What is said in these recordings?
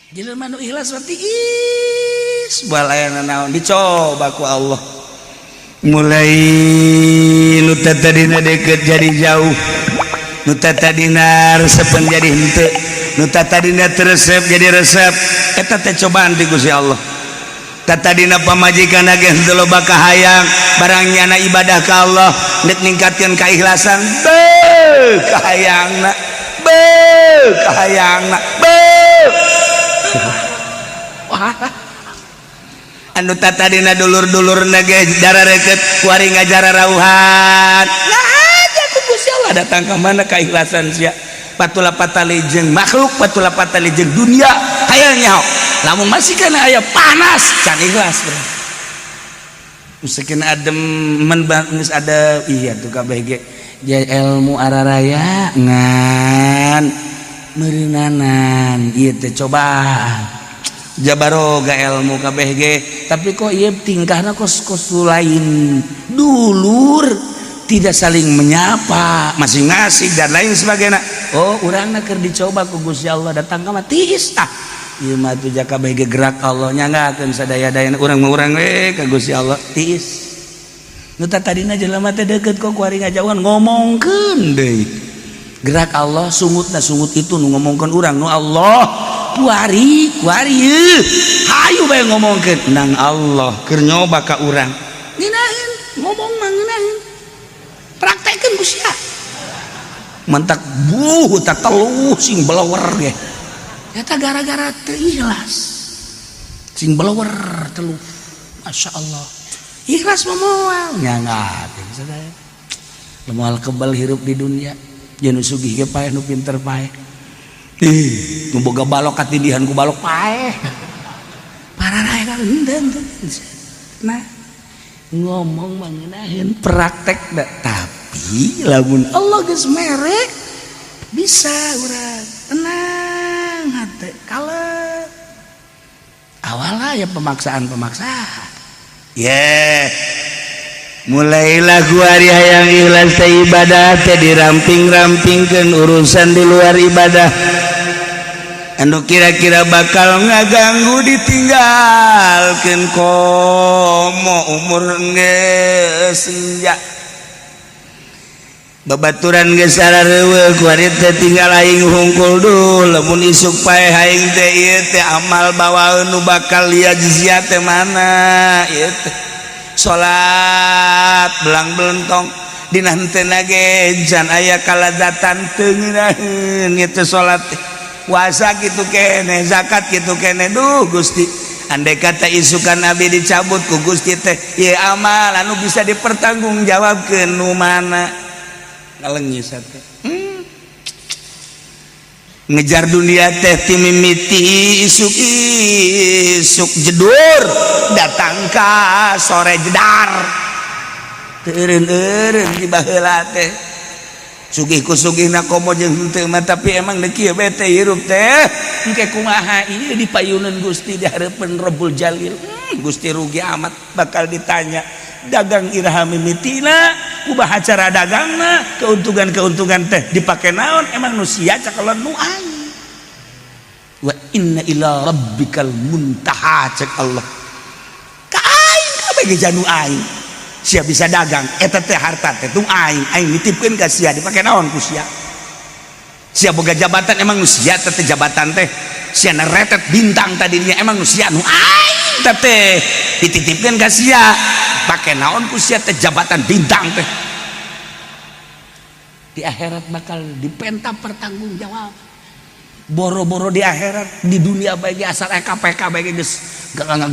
Jelema nu ikhlas mah tiis, moal aya naon dicoba ku Allah. Mulai nu tadina deket jadi jauh, nu tadina resepen jadi henteu, nu tadina teu resep jadi resep. Eta teh cobaan ti Gusti Allah. Tadina pamajikan ge henteu loba kahayang, barang nyana ibadah ka Allah, nek ningkatkeun keikhlasan, beuh kahayangna, beuh kahayangna, beuh. Wah, anu tadina dulur-dulur ge darareket, kuari ngajara rauhan. Nah aja ku Gusti Allah datang ke mana keikhlasan sia. Patula patali jeung makhluk, patula patali jeung dunia, hayang nyaho. Lamun masih kana aya panas, can ikhlas, bro. Mungkin adem men geus ada, iya tuh kabeh ge ilmu araraya ngan meureunnanan ieu teh cobaan. Jabaroga ilmu kabeh ge, tapi kok ieu tingkahna kos kos lain, dulur tidak saling menyapa, masing-masing dan lain sebagainya. Oh, urangna keur dicoba ku Gusti Allah, datang ka mah tiis. Ah, ieu mah tuh jaka kabeh ge gerak Allah nyanggakeun sadaya-dayana urang mah, urang we ka Gusti Allah tiis. Nu tadina jelema teh deukeut, kok kuari ngajauhan, ngomongkeun deui gerak Allah, sungutna sungut itu nu ngomongkeun urang nu Allah, kuari kuari hayu bae ngomongkeun nang Allah keur nyoba ka urang. Ngeunaheun ngomong mah, ngeunaheun praktekeun ku sia, mentak buh tak teluh sing blower ge. Eta gara-gara teu ikhlas sing blower teluh. Masya Allah, ikhlas mah moal nyangakeun sadaya, moal kebal hirup di dunia. Jeung nu sugih ge paeh, nu pinter paeh. Ih, nu boga balok katindihan ku balok paeh. Pararae kan henteu. Nah, ngomong mah ngeunaheun, praktek da. Tapi lamun Allah geus mere bisa urang tenang hate kalem. Awalnya ya pemaksaan-pemaksaan. Yeah. Mulailah kuari hayang ikhlas teh, ibadah teh diramping-rampingkeun urusan di luar ibadah anu kira-kira bakal ngaganggu ditinggalkeun, komo umur geus senja, babaturan geus sarareuweuh, kuari teh tinggal aing hungkul. Duh, lamun isuk paeh aing teh, ieu teh amal bawaeun nu bakal liajzia teh mana ieu teh? Salat belang belentong dina henteu ge can aya kalazatan, teu ngeunaheun ieu teh salat teh. Puasa kitu kene, zakat kitu kene. Duh Gusti, andai kata isukan abi dicabut ku Gusti teh, ieu amal anu bisa dipertanggungjawabkeun nu mana? Ngalengis teh. Ngejar dunia teh ti mimiti isuk isuk jedur datang ka sore jedar, teu eureun-eureun di baheula teh sugih ku sugihna komo jeung henteu mah. Tapi emang deuk kieu bae teh hirup teh, engke kumaha ieu di payuneun Gusti, di hareupeun Rabbul Jalil? Gusti rugi amat bakal ditanya dagang iraha mimitina, kumaha cara dagangna, keuntungan-keuntungan teh dipake naon, emang nu sia cakelan nu aing. Wa inna ila rabbikal muntaha cek Allah, ka aing kabeh ge janu aing. Sia bisa dagang eta teh, harta teh tung aing, aing nitipkeun ka sia, dipake naon ku sia? Sia boga jabatan, emang nu sia teh jabatan teh? Sia neretet bintang tadinya, emang nu sia? Nu aing teh dititipkeun ka sia, pake naon ku sia teh jabatan bintang teh? Di akhirat bakal dipenta pertanggungjawab. Boro-boro di akhirat, di dunia bagi asal KPK bagi geus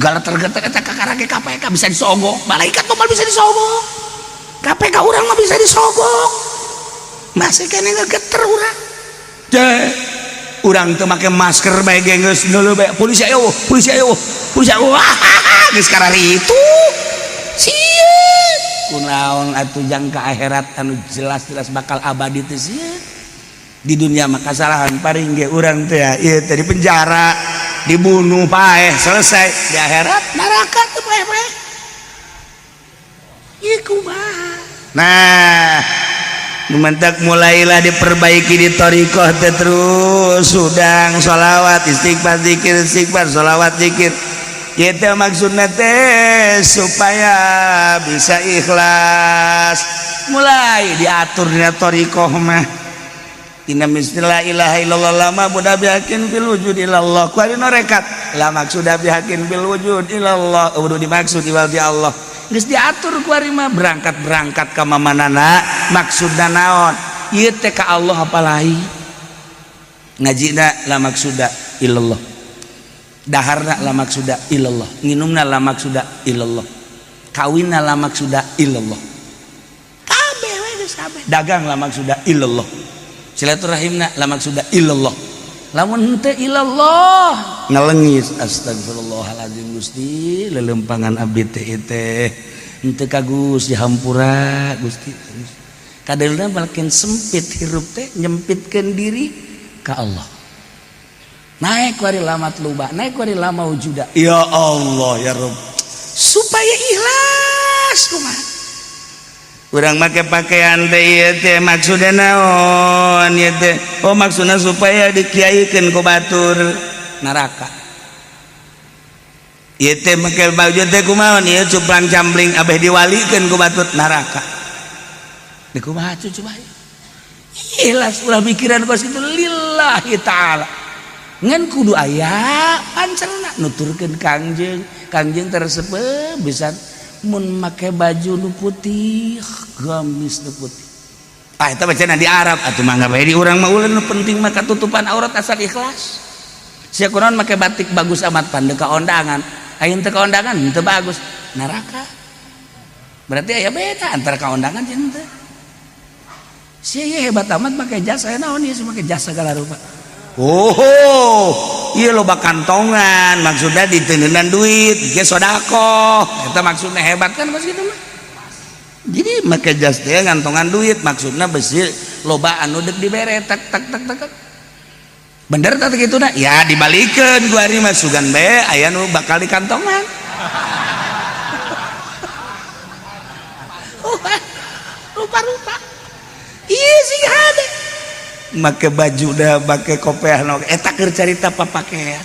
galater-geter eta kakara ge KPK bisa disogok, malaikat mah bisa disogok, KPK urang mah bisa disogok, masih kene ngegeter urang. Teh urang teu make masker bae ge geus neuleuh bae, polisi ayo, polisi ayo, polisi ayo, wah geus kararitu sieun. Kunaon atuh jangka akhirat anu jelas-jelas bakal abadi teh sieun? Di dunia mah kasalahan paring ge urang teh ieu teh di penjara, dibunuh, paeh, selesai. Di akhirat neraka teh paeh-paeh, ieu kumaha? Nah, Mentak mulailah diperbaiki di thoriqoh teh, terus sudang sholawat, istighfar, zikir, istighfar, sholawat, zikir. Itu maksudnya teh supaya bisa ikhlas. Mulai diatur dina thoriqoh mah. Tina la ilaha illallah la ma'buda bihaqqin fil wujud illallah. Ku ari rekat la maksuda bihaqqin fil wujud illallah. Udah dimaksud iwal di Allah. Geus diatur ku ari mah, berangkat-berangkat ka mamanana maksudna naon? Ieu teh ka Allah apa lain? Ngajina la maksuda illallah. Daharna la maksuda illallah. Nginumna la maksuda illallah. Kawinna la maksuda illallah. Kabeh we geus kabeh. Dagang la maksuda illallah. Silaturahimna la maksuda illallah. Lamun henteu illallah ngalengis, astagfirullahaladzim, Gusti, lelempangan abdi teh teh henteu ka Gusti, hampura Gusti. Kadelna makin sempit hirup teh, nyempitkeun diri ka Allah. Naik wari lama luba, naik wari lama wujuda. Ya Allah ya Rabb, supaya ikhlas kumaha urang make pakaian teh ieu teh, maksudna naon ieu teh? Oh, maksudna supaya dikiaikeun ku batur, neraka. Ieu teh make baju teh kumaha ieu, cuplang cambling abeh diwalikeun ku batur, neraka. Di kumaha coba ikhlas, ulah mikiran kos kitu, lillahi ta'ala. Ngan kudu aya pancerna nuturkeun Kangjeng. Kangjeng teresep bisa mun make baju nu putih, gamis nu putih. Ah, eta bacana di Arab atuh, mangga bae di urang mah. Ulah, nu penting mah katutupan aurat, asal ikhlas. Sia kunaon make batik bagus amat, pan ka ondangan? Aya teu ka ondangan teu bagus, neraka. Berarti aya beda antara ka ondangan jeung teu. Sia hebat amat make jas, aya naon ieu make jas segala rupa? Oh, iya, loba kantongan, maksudnya ditendenan duit ge sodakoh, eta maksudnya hebat kan pas gitu mah. Jadi make jas teh ngantongan duit, maksudnya besi loba anu dek dibere, tak tak tak tak. Bener tak gitu nah? Ya dibalikeun gua hari mah, sugan bae aya nu bakal di kantongan. Rupa-rupa. Iya sih ada. Make baju dah, make kopiah no eta keur carita papakean.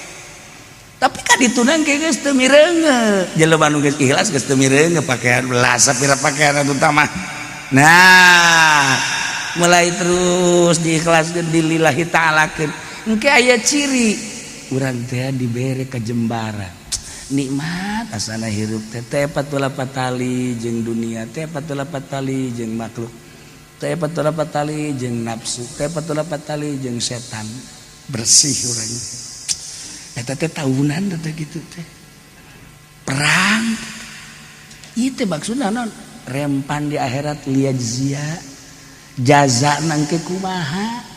Tapi kan ditunang kayak geus teu mireunge. Jelema nu geus ikhlas geus teu mireunge pakaian, belas sapira pakaian atuh mah. Nah, mulai terus diikhlaskeun, dilillahi ta'alakeun. Engke aya ciri urang teh dibere kajembaran. Nikmat asana hirup teh teh patali jeung dunia, teh patali jeung makhluk, teh patali jeung nafsu, teh patali jeung setan. Bersih urang eta teh tahunan teh gitu teh perang ieu teh. Maksudna naon? Rempan di akhirat, liyajzia, jaza nangke kumaha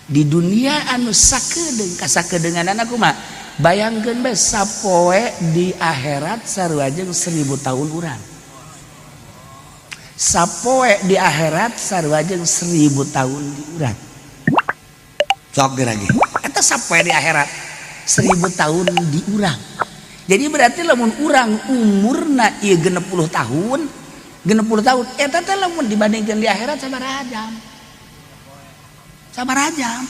di dunia anu sakedeung kasakedeunganana kumaha. Bayangkeun bae sapoe di akhirat sarua jeung 1000 tahun urang. Sapoe di akhirat sarua jeung 1000 tahun di urang. Sok lagi eta sapoe di akhirat 1000 tahun di urang. Jadi berarti lamun urang umurna ieu 60 tahun, 60 tahun eta teh lamun dibandingkeun di akhirat sabaraha jam? Sabaraha jam?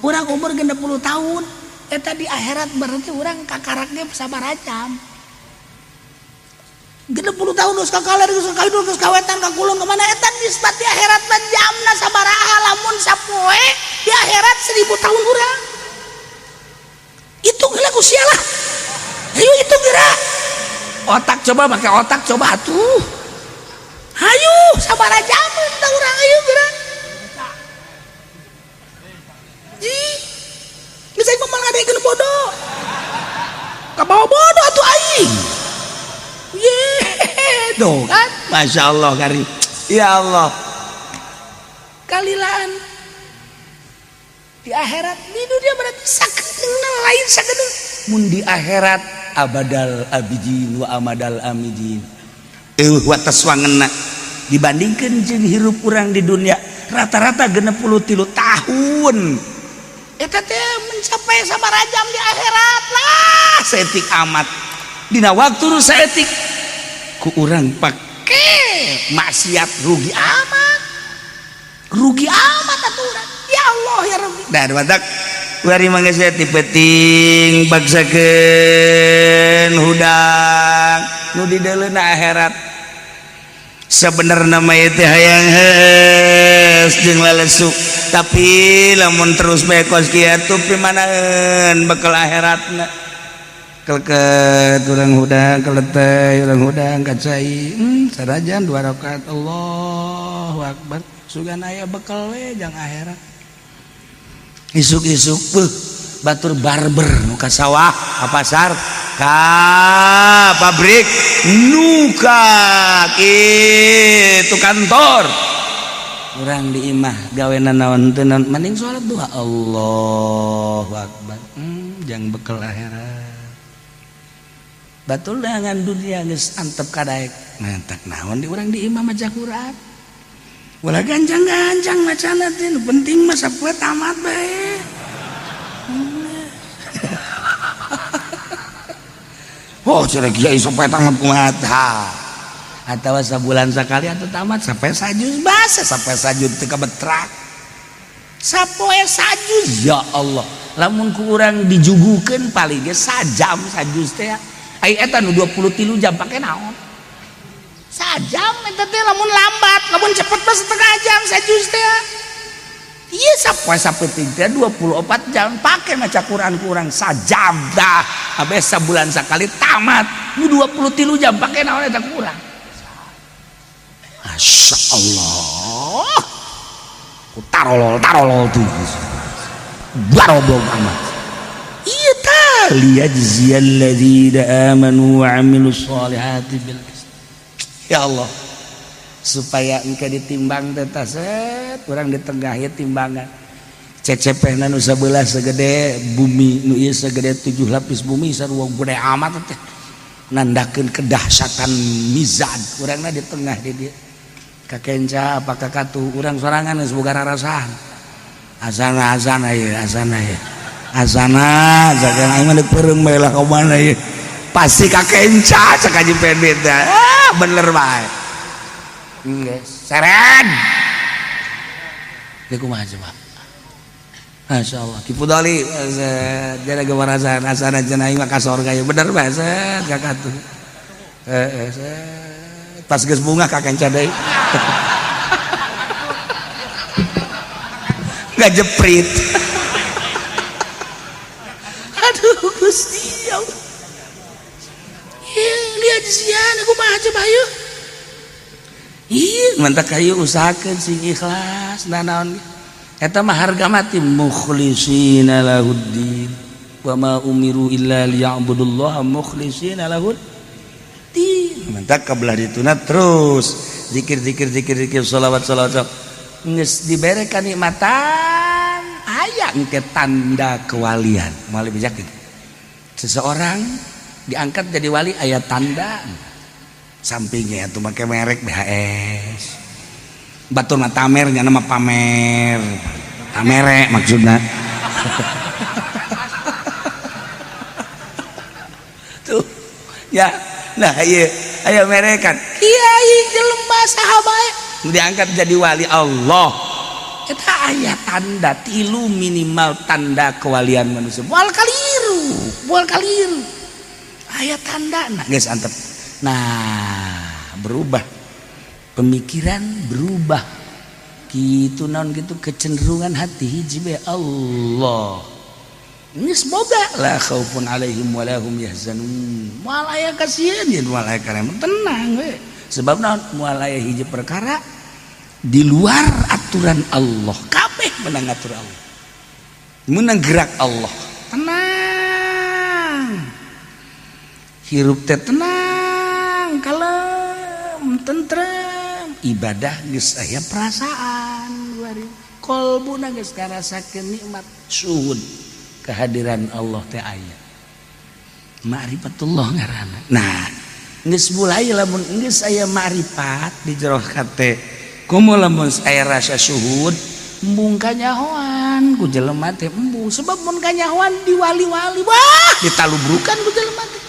Urang umur 60 tahun eta di akhirat berarti urang kakaraknya sabaraha jam? 60 tahun geus ka kaler, geus ka kidul, geus ka wetan, ka kulon, ka mana, eta nisbat di akhirat mah jamna sabaraha lamun sapoe di akhirat 1000 tahun urang? Hitung heula ku sia lah. Ayo hitung geura. Otak coba, pakai otak coba atuh. Hayu, sabaraha jaman tah urang, ayo geura. Ji. Geus aing mah ngadekeun bodoh. Kabawa bodoh atuh aing. Ye, tuh kan, masya Allah kari, ya Allah. Kalilaan di akhirat, di dunia berarti sakedeung lain sakedeung. Mun di akhirat abadal abidin wa amadal amidin. Eueuh wates wangenna dibandingkeun jeung hirup urang di dunia rata-rata 63 tahun. Eta teh mencapai sabaraha jam di akhirat lah, saeutik amat. Dina waktu nu saeutik ku urang pake maksiat, rugi amat. Rugi amat aturan. Ya Allah ya Rabbi. Dah matak wari mangga ti penting baksakeun hudang nu dideuleuna akhirat. Sebenarnya mah ieu teh hayang heus jeung lalesu, tapi lamun terus bae kos kieu pimanaeun bekal akhiratna. Keleket urang hudang, keleteh urang hudang kacai, sarajan 2 rakaat Allahu akbar, sugan aya bekal we jang akhirat. Isuk-isuk beuh batur barber nu ka sawah, ka pasar, ka pabrik, nu ka kitu kantor. Urang di imah gawena naon teu naon, mending salat duha Allahu akbar, jang bekal akhirat. Batul dengan dunia geus antep kadaek mantak naon di urang di imah maca Quran ulah gancang-gancang macana teh, nu penting mah sapoe tamat bae. Oh cenah kiai sapoe tamat kumaha atawa sabulan sakali atuh tamat sampai sajuz basa sampai sajud teu kabetrak sapoe sajuz. Ya Allah, lamun ku urang dijugukeun paling ge sajam sajuz teh. Ai eta nu 23 jam pake naon? Sajam eta teh lamun lambat, lamun cepet mah setengah jam sajuz teh. Ieu sapoe sapeting teh 24 jam pake maca Quran kurang sajam dah. Abes sabulan sakali tamat. Nu 23 jam pake naon eta kurang? Masya Allah. Ku tarolol tarolol tuh. Baroblok amat. Iya ta liyajziyal ladzina amanu wa amilus solihati bil qist. Ya Allah, supaya engke ditimbang teh set urang di tengah ieu timbangan. Cecepehna nu sabelah segede bumi, nu ieu segede 7 lapis bumi, sarua gede amat teh. Nandakeun kedahsyatan mizan. Urangna di tengah di dieu. Kakenca apa kakatuh urang sorangan geus boga rarasaan. Azana azana ieu, azana ieu. Azana zakan aing mah peureung bae lah ka mana ieu. Pasti kakenca cek Haji Pendit teh. Ah bener bae. Geus seren. Ieu kumaha coba? Masyaallah. Ki Fudali jana gemarasaan asana cenah aing mah ka sorga ieu bener bae set kakatuh. Heeh set. Pas geus bunga kakenca deui. Ngajeprit. Aduh Gusti ya Allah. Lihat sian aku mah coba yuk. Ih, mantak kayu usahakeun sing ikhlas nanaon. Eta mah harga mati mukhlishina lahuddin. Wa ma umiru illa liya'budullaha mukhlishina lahuddin. Mantak kabelah dituna terus zikir zikir zikir zikir sholawat sholawat. Geus dibere kanikmatan aya engke tanda kewalian. Moal dibejakeun. Seseorang diangkat jadi wali aya tanda sampingnya tuh make merek BHS. Batur mah tamer nya nama pamer. Tamere maksudna. Tuh ya. Nah ieu aya merekan. Kiai jelema saha bae diangkat jadi wali Allah. Eta aya tanda tilu minimal tanda kewalian manusia. Moal kaliru, moal kaliru. Aya tanda nah geus antep. Nah, berubah. Pemikiran berubah. Kitu naon kitu kecenderungan hati hiji bae Allah. Geus boga la khaufun alaihim wa lahum yahzanun. Moal aya kasieun yeun moal aya karema tenang we. Sebab naon moal aya hiji perkara di luar aturan Allah. Kabeh menang atur Allah. Menang gerak Allah. Tenang. Hirup teh tenang, kalem, tentrem. Ibadah geus aya perasaan kolbuna geus ngarasakeun nikmat syuhud kehadiran Allah teh aya. Ma'rifatullah ngaranna. Nah, geus mulai lamun geus aya ma'rifat di jero hate. Komo lamun aya rasa syuhud, embung kanyahoan ku jelema teh embung, sebab mun kanyahoan diwali-wali wah ditalubrukan ku jelema teh.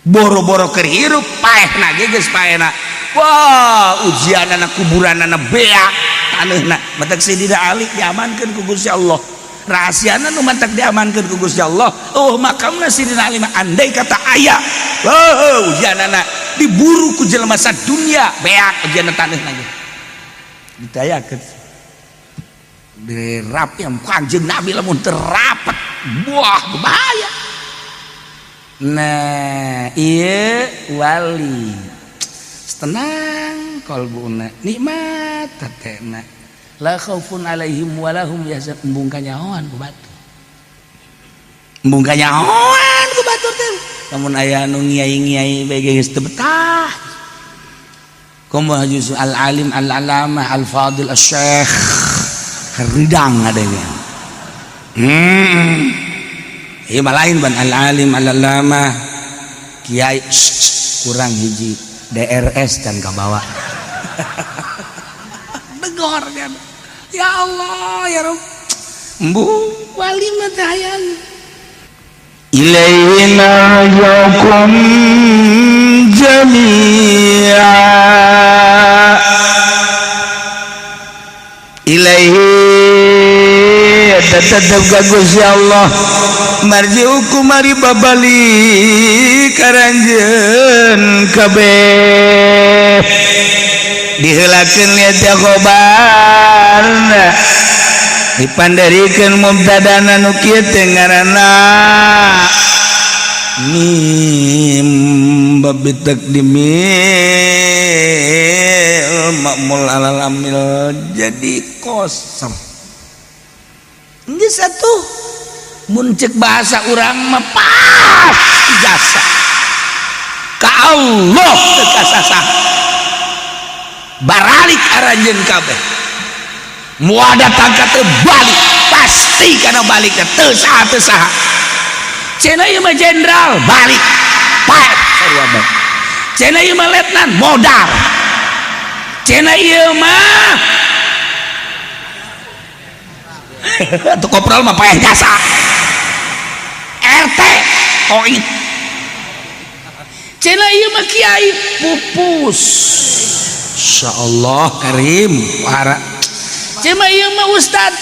Boro-boro keur hirup paehna ge geus paehna. Wah, ujianana kuburanana beak, Taneuhna matak Sidina Ali diamankeun ku Gusti Allah, rahasiana nu matak diamankeun ku Gusti Allah. Oh, makamna Sidina Ali mah andai kata aya, oh, ujianana diburu ku jelema sadunya, beak ujianna, taneuhna ge ditayakeun dirap yang Kanjeng Nabi lamun terapat buah bahaya. Nah, iya, wali tenang kolbuna, nikmat hatena, la khaufun alaihim walahum yahzanun. Embung kanyahoan ku batur, embung kanyahoan ku batur teh. Lamun aya anu ngiai-ngiai bae geus teu betah, kumaha justru al alim, al alamah, al fadil, al syekh ridang adanya. Ieu mah lain ban al alim, al alamah, kiai kurang hiji DRS dan kabawa begor kan. Ya Allah, ya Rabb, embu wali mah teh hayang. إليه مرجعكم جميعا. إليه tetep ka Gusti Allah, marji'ukum mari babalik karanjeun kabeh. Diheulakeun liat ya khobarna, dipanderikeun mubtadana nu kieu teh ngaranna mim bab taqdimil ma'mul alal amil, jadi kosong. Geus atuh, mun cek bahasa urang mah pas ijazah ka Allah teu kasasah, baralik aranjeun kabeh, moal datang ka teu balik, pasti kana balik teu saha teu saha. Cenah ieu mah jenderal balik paet sarua bae, cenah ieu mah letnan modar, cenah ieu mah atuh kopral mah paeh jasa, RT koit, cenah ieu mah kiai pupus. Insyaallah karim para, cenah ieu mah ustad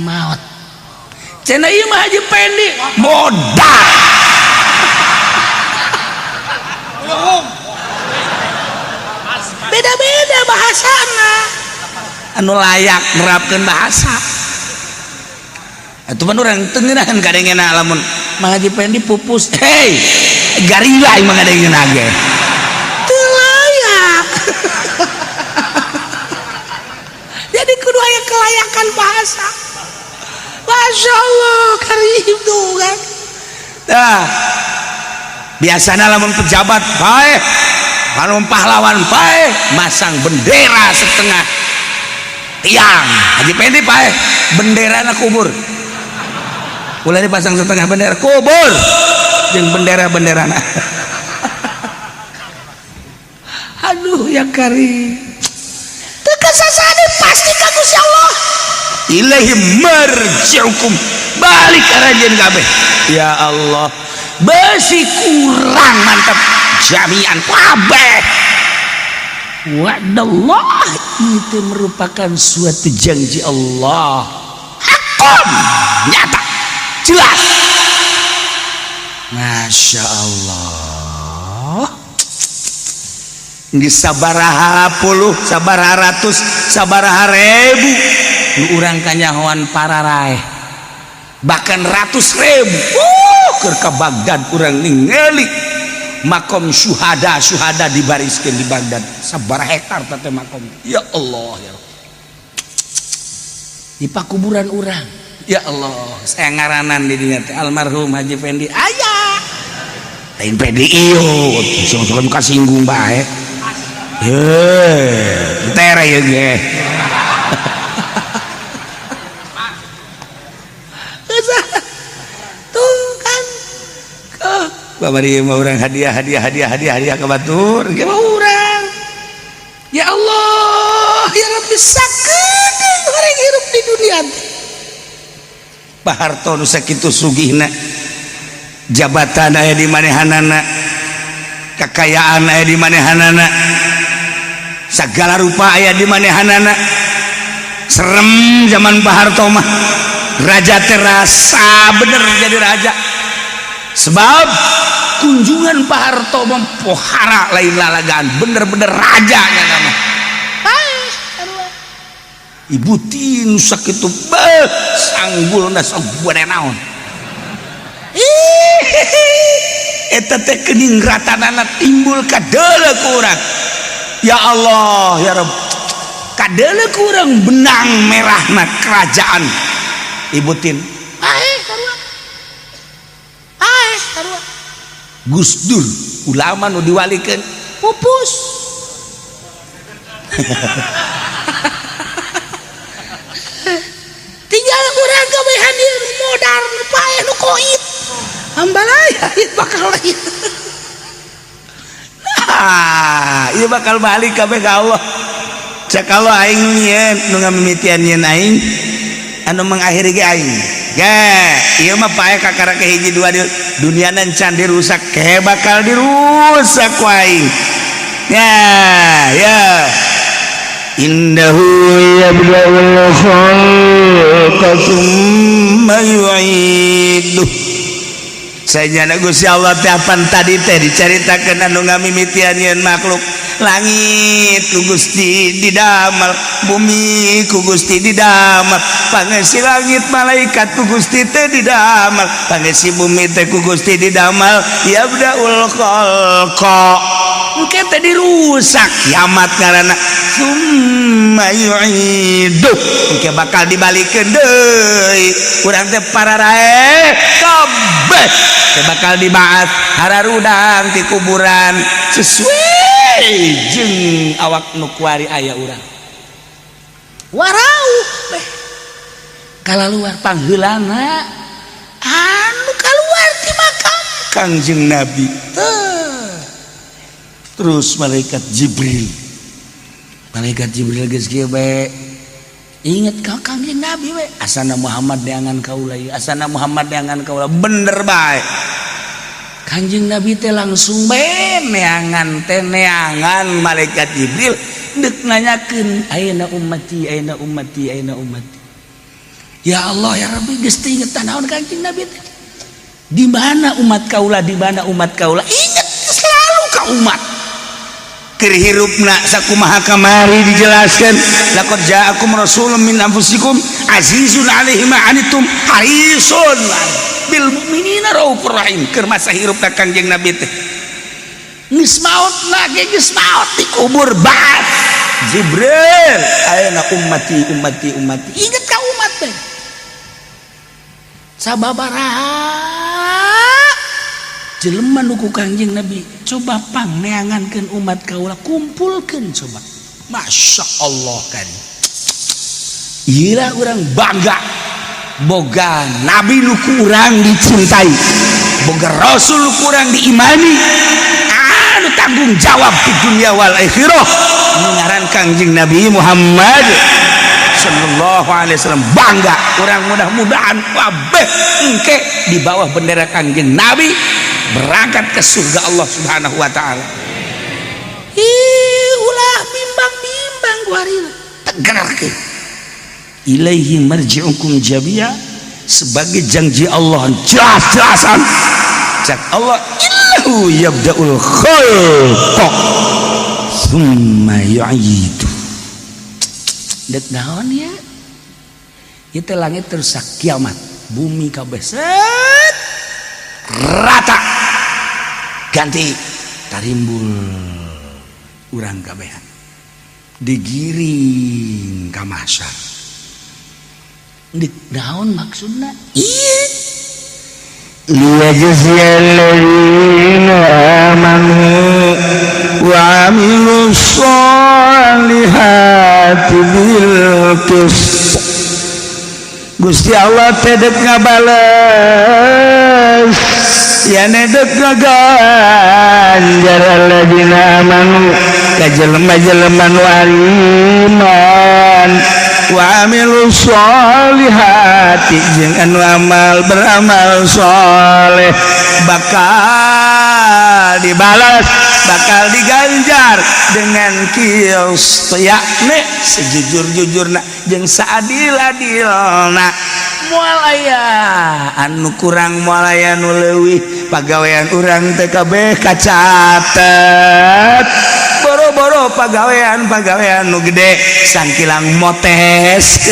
maut, cenah ieu mah Haji Pendi modar. Beda-beda bahasana, anu layak nerapkeun bahasa atuh mah urang teu ngeunaheun kadengena. Lamun Mang Haji Pendi pupus, hei garila mah ngadengena ge teu layak. Jadi kudu aya kelayakan bahasa. Masya Allah karim tuh kan. Dah biasanya lamun pejabat bae, lamun pahlawan bae, masang bendera setengah tiang. Haji Pendi pae bendera na kubur, ulah dipasang setengah bendera, kubur jeung bendera-bendera na. Aduh ya karim, teu kasasade pasti ka Gusti Allah. Ilaihi marji'ukum, balik aranjeun kabeh. Ya Allah, besi kurang mantap jami'an kabeh. Wa'dallah, itu merupakan suatu janji Allah, hakon nyata jelas. Masya Allah, geus sabaraha puluh, sabaraha ratus, sabaraha ribu nu urang kanyahoan pararaeh, bahkan ratus ribu. Keur ka Baghdad urang ningali makom syuhada, syuhada dibariskeun di Baghdad sabaraha hektar teh makom. Ya Allah, ya Allah, di pakuburan urang, ya Allah, saya ngaranan di dinya teh almarhum Haji Fendi aya lain PDI yo sing kasinggung bae heuh tere ieu ge. Tuh kan babari mah urang hadiah hadiah hadiah hadiah hadiah ka batur ge mah urang. Ya Allah ya Rabbi, sakedeung urang hirup di dunia. Pak Harto nu sakitu sugihna, jabatan aya di manehanana, kekayaan aya di manehanana, segala rupa aya di manehanana, Serem zaman Pak Harto mah. Raja terasa bener jadi raja. Sebab kunjungan Pak Harto mempohara lain lalagaan, bener-bener raja nya nama. Ibu Tin sakitu beuh sanggulna sok buana naon. Eta teh keningratanana timbul kadeuleu ku urang. Ya Allah ya Rabb. Kadeuleu ku urang benang merahna kerajaan Ibu Tin. Aeh sarua. Aeh sarua. Gus Dur ulama nu diwalikeun pupus. Tinggal urang kabehan ieu nu modar nu paeh nu koit. Ambalaya ieu bakal ieu. Nah, ieu bakal balik kabeh ka Allah. Cek Allah aing nyieun nu ngamimitian nyieun aing anu mengakhiri ge aing. Ge, ieu mah paeh kakara ke hiji dua duniana can dirusak ke bakal dirusak ku aing. Ya, ya. Innahu yabda'ul khalqa tsumma yu'iduh. Sajana Gusti Allah teh apan tadi teh dicaritakeun anu ngamimitian yeun makhluk. Langit ku Gusti didamel, bumi ku Gusti didamel, pangesi langit malaikat ku Gusti teh didamel, pangesi bumi teh ku Gusti didamel. Yabda'ul khalqa. Engke teh dirusak kiamat ngaranna. Summa yu'iduh. Engke bakal dibalikeun deui. Urang teh pararae kabeh teh bakal dibaat hararudang ti kuburan sesuai jeung awak nu kuari aya urang. Warauh beh. Kalaluar pangheulana anu kaluar ti makam Kangjeng Nabi. Teuh. Terus malaikat Jibril. Malaikat Jibril geus kieu bae. Ingat ka Kangjeng Nabi we. Asana Muhammad neangan kaula ieu, asana Muhammad neangan kaula. Bener bae. Kangjeng Nabi teh langsung bae neangan teh neangan malaikat Jibril deuk nanyakeun ayeuna ummati, ayeuna ummati, ayeuna ummati. Ya Allah ya Rabbi geus teu inget naon Kangjeng Nabi teh. Di mana umat kaula, di mana umat kaula? Ingat selalu ka umat. Keur hirupna sakumaha kamari dijelaskan laqad ja'akum rasulun min anfusikum azizun 'alaihi ma 'anittum harisun bil mu'minina raufur rahim. Keur masa hirupna Kangjeng Nabi teh geus maot lagi, geus maot dikubur baat Jibril ayeuna ummati ummati ummati. Ingat ka umat teh sababaraha jelema nu ku Kangjeng Nabi coba pang neangankeun umat kaula, kumpulkeun coba. Masya Allah kan ieu lah urang bangga boga nabi nu kurang dicintai, boga rasul nu kurang diimani, anu tanggung jawab di dunia wal akhirah nu ngaran Kangjeng Nabi Muhammad sallallahu alaihi wasallam. Bangga urang, mudah-mudahan kabeh engke di bawah bendera Kangjeng Nabi berangkat ke surga Allah Subhanahu wa taala. Ih, ulah bimbang-bimbang kuari tegar ke. Ilaihi marji'ukum jami'a sebagai janji Allah jelas-jelasan. Cak Allah innahu yabda'ul khalqa tsumma yu'idu. Dek naon ya? Ieu teh langit terus kiamat, bumi kabeh set rata. Ganti tarimbul urang kabehan digiring ka mahsyar. Dek naon maksudna? Ieu liyajziyal ladzina amanu wa amilus sholihati bil qist. Gusti Allah teh dek ngabales ya dek ngaganjar alladzina amanu ka jelema-jelema nu iman wa amilus sholihati jeung anu amal beramal soleh bakal Bakal dibalas, bakal diganjar dengan qist, yakni sejujur-jujurna jeung saadil-adilna. Moal aya anu kurang, moal aya nu leuwih. Pagawean urang teh kabeh kacatet. Boro-boro pagawean-pagawean nu gede, sangkilang moteskeun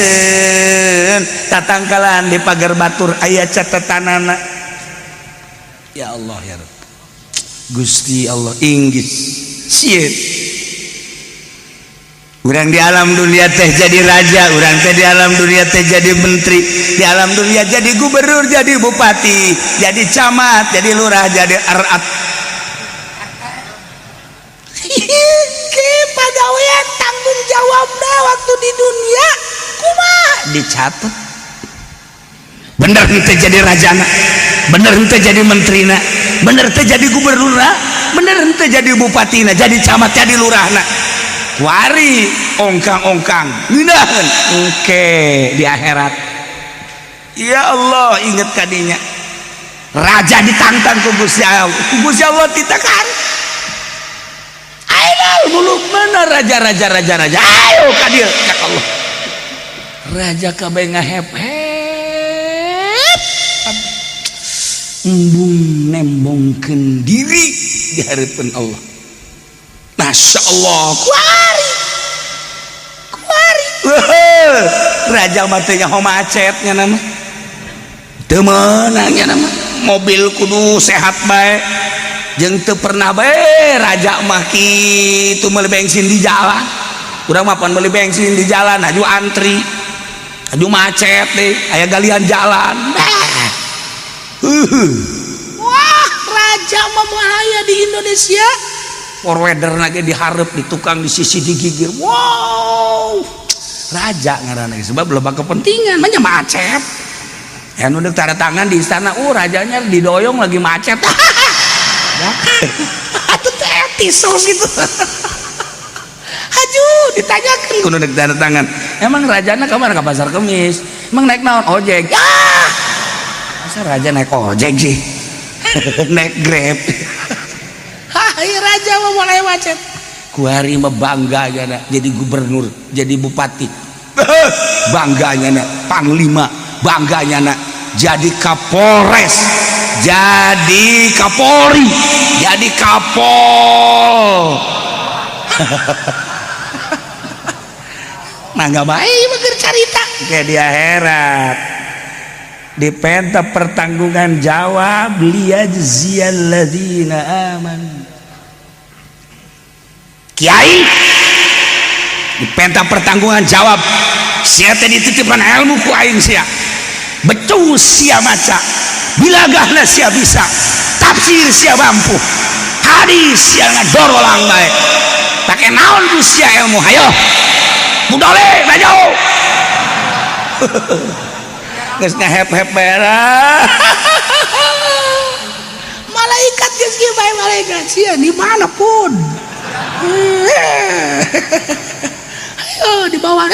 tatangkalan di pagar batur aya catetanana. Ya Allah, ya Rabb, Gusti Allah inggis sieun. Urang di alam dunia teh jadi raja, urang teh di alam dunia teh jadi menteri, di alam dunia jadi gubernur, jadi bupati, jadi camat, jadi lurah, jadi arat. Ke pagawean tanggung jawabna waktu di dunia kumaha dicatat. Bener henteu jadi rajana, bener henteu jadi menterina, bener teh jadi gubernurna, bener henteu jadi bupatina, jadi camat, jadi lurahna. Kuari ongkang-ongkang ngeunaheun engke di akhirat. Ya Allah, inget kadinya raja ditantang ku Gusti Allah, ku Gusti Allah ditekan. Ayo muluk, mana raja-raja, raja-raja, ayo ka dieu, cak Allah. Raja kabeh ngahep-hep, embung nembongkeun diri di hadapan Allah. Masya Allah, kuari kuari. Wah, raja mah teh nyaho macetnya nama teu meunangnya nama mobil kudu sehat bae, jeung teu pernah bae raja mah kitu meuli bensin di jalan. Urang mah pan meuli bensin di jalan aju antri, aju macet deh, aya galian jalan. Nah. Wah, raja mah moal aya di Indonesia. Forwarder lagi diharap di tukang di sisi digigir. Wow, raja ngaranna sebab loba kepentingan banyak macet ya. Nu tanda tangan di istana, rajanya didoyong lagi macet ya. Atuh teh etis gitu. Haju ditanyakan kudu dek tanda tangan, emang rajana kemana? Ke Pasar Kemis. Emang naik naon? Ojek. Ah, masa raja naik ojek sih? Naik Grab. Hai, raja mah mulai macet. Kuari mah bangga na jadi gubernur, jadi bupati, bangganya na panglima, bangganya na jadi kapolres, jadi kapolri, jadi kapol. Nah, nggak baik mah carita kayak di akhirat dipenta pertanggungan jawab. Liyajziyalladzina amanu. Kiai dipenta pertanggungan jawab. Sia teh dititipkan ilmu ku aing, sia becus, sia maca bilagahna, sia bisa tafsir, sia mampu hadis, sia ngadorolang bae. Pake naon ku sia ilmu? Hayo budale maju. Geus ngahep-hep berak malaikat, geus kieu bae malaikat. Sia di mana pun, ayo di bawah.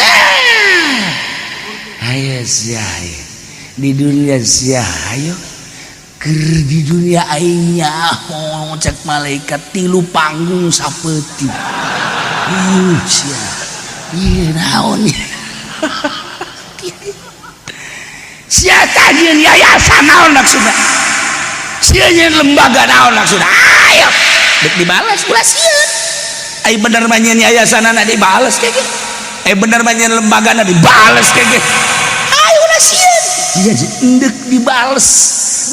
Ayo sia, ayo di dunia sia, ayo ker di dunia aing nyaho, cek malaikat, tilu panggung sapeuting. Sia ieu naon sia? Tajieun yayasan naon maksudna? Sia nyieun lembaga naon maksudna? Ayo dek dibalas, ulah sieun. Ai bener mah nyieun yayasanana dibales kayak gitu, ai bener mah nyieun lembagana dibales kayak gitu. Ayo ulah sieun. Iya, endek dibales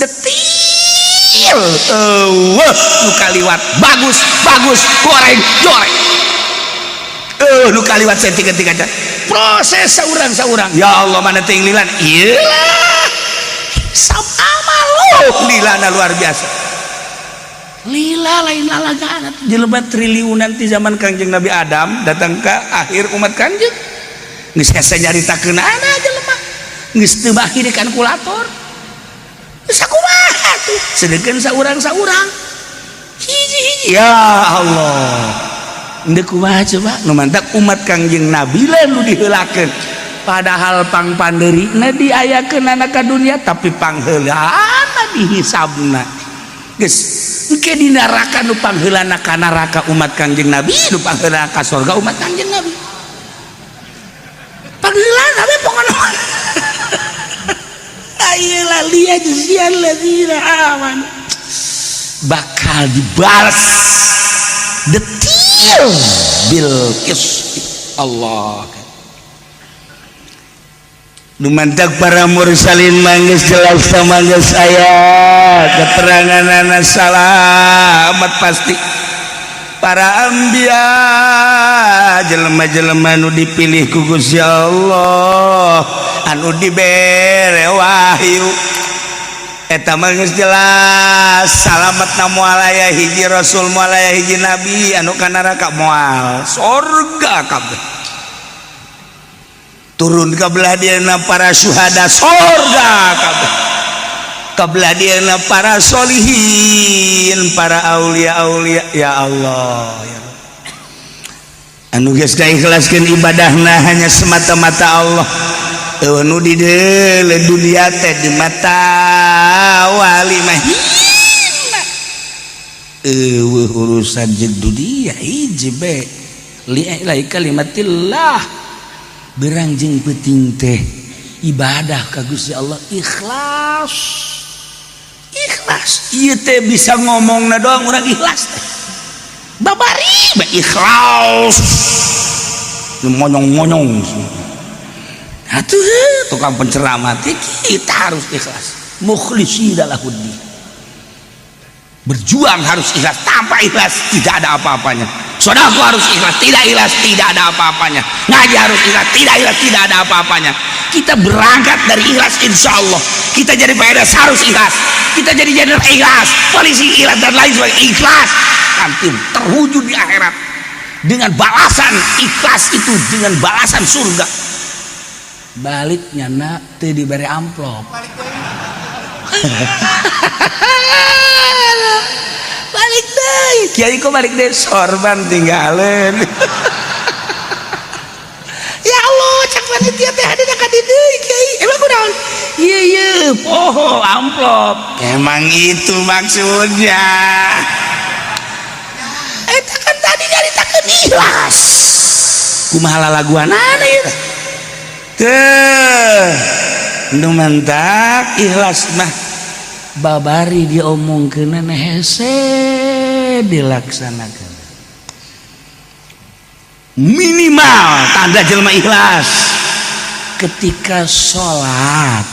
detil. Eueuh nu kaliwat bagus bagus, goreng goreng. Nu kaliwat saeutik-eutik aja proses saurang-saurang. Ya Allah, mana teh lilan ieu lah hisab amal. Oh, lilana luar biasa, lila lain lalagaan. Jelema triliunan ti zaman Kangjeng Nabi Adam datang ke akhir umat Kangjeng geus hese nyaritakeunana. Jelema geus teu baki di kalkulator, geus sakumaha tuh? Sedengkeun saurang-saurang hiji-hiji. Ya Allah, endek kumaha coba nu mantak umat Kangjeng Nabi lah nu diheulakeun, padahal pang pandeurina diayakeun ka dunia, tapi pangheulana dihisabna. Geus engke di neraka nu pangheulana ka neraka umat Kangjeng Nabi, nu pangheulana ka surga umat Kangjeng Nabi. Pangheulana we pokona. Ayeuna liyajziyal ladzina amanu bakal dibalas detil bil qist. Allah. Nu mantak para mursalin manggis jelas sama geus aya keteranganana salamat pasti para anbiya, jelema-jelema nu dipilih ku Gusti Allah, anu dibere wahyu, eta mah geus jelas salametna. Moal aya hiji rasul, moal aya hiji nabi anu ka neraka, moal, sorga kabeh. Turun ka belah dieuna para syuhada, sorga kabeh. Ka belah dieuna para solihin, para aulia aulia. Ya Allah, ya Rabb. Anu geus ikhlaskeun ibadahna hanya semata-mata Allah, euweuh nu dideuleu dunia teh. Di mata wali mah hina, euweuh urusan jeung dunia. Hiji be, li'ila'i kalimatillah. Berang jeung penting teh ibadah ka Gusti Allah ikhlas, ikhlas. Ieu teh bisa ngomongna doang urang ikhlas teh, babari bae ikhlas, monyong-monyong atuh tukang penceramah teh. Kita harus ikhlas, mukhlisina lahuddin. Berjuang harus ikhlas, tanpa ikhlas tidak ada apa-apanya. Sodakoh harus ikhlas, tidak ikhlas tidak ada apa-apanya. Ngaji harus ikhlas, tidak ikhlas tidak ada apa-apanya. Kita berangkat dari ikhlas, insya Allah. Kita jadi PNS harus ikhlas, kita jadi jenderal ikhlas, polisi ikhlas, dan lain sebagainya ikhlas. Nanti terwujud di akhirat dengan balasan ikhlas itu, dengan balasan surga. Baliknya nak teu diberi amplop, balik deh kiai, kok balik deh, sorban tinggalin. Ya Allah, cak panitia teh hadir ka dieu, kiai emang kunaon? Iya iya, poho amplop. Emang itu maksudnya. Eta kan tadi nyaritakeun ikhlas, kumaha lalaguanana ieu teh? Nu mantak ikhlas mah babari diomongkeun hese dilaksanakan. Minimal tanda jelma ikhlas ketika sholat,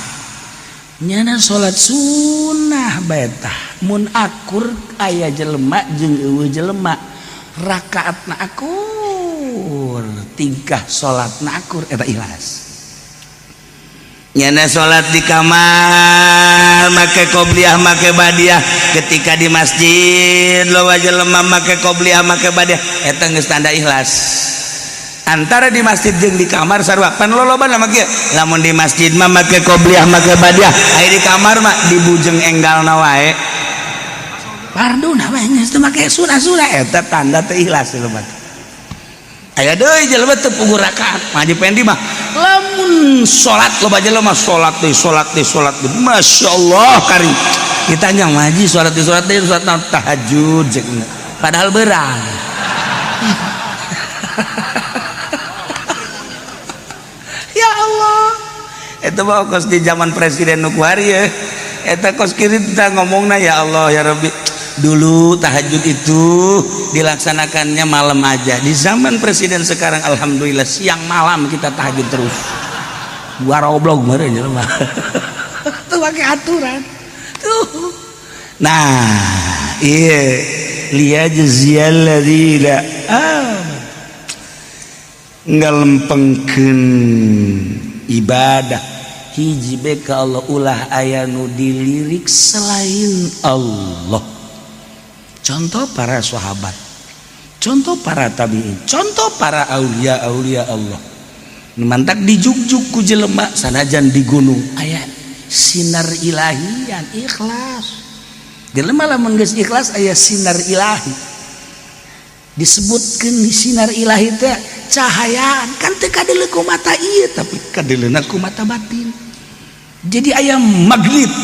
nyana sholat sunnah betah mun akur aya jelema jeung euweuh jelema, rakaatna akur, tingkah salatna akur, eta ikhlas. Nyana salat di kamar make qobliyah, make badiah, ketika di masjid loba jelema make qobliyah, make badiah, eta geus tanda ikhlas. Antara di masjid jeung di kamar sarua pan loloba mah kieu, lamun di masjid mah make qobliyah, make badiah, aya di kamar mah dibujeng enggalna wae. Farduna we geus teu make sunah-sunah, eta tanda teu ikhlas jelema. Aya deui jelema teu puguh rakaat. Haji Pendi mah lamun salat loba jelema, salat deui, salat deui, salat deui, Masya Allah. Kari ditanya, "Haji, salat deui, salat deui, salat naon?" "Tahajud," cek, padahal berang. Ya Allah, itu mah kos di zaman presiden nu kuari ya. Eta kos kiri kita ngomongna, ya Allah ya Rabbi, Dulu tahajud itu dilaksanakannya malam aja. Di zaman presiden sekarang alhamdulillah siang malam kita tahajud terus. Gua roblok meureun jelema tuh pakai aturan tuh. Nah, iya, liyajziyal ladzina amanu, ngalempengkeun ibadah hiji be ka Allah, ulah aya nu dilirik selain Allah. Contoh para sahabat, contoh para tabiin, contoh para aulia aulia Allah. Mantak dijugjug ku jelema sanajan di gunung aya sinar ilahian. Ikhlas jelema lamun geus ikhlas aya sinar ilahi. Disebutkeun sinar ilahi teh cahayaan, kan teu kadeuleu ku mata ieu, tapi kadeuleuna ku mata batin. Jadi aya magnet.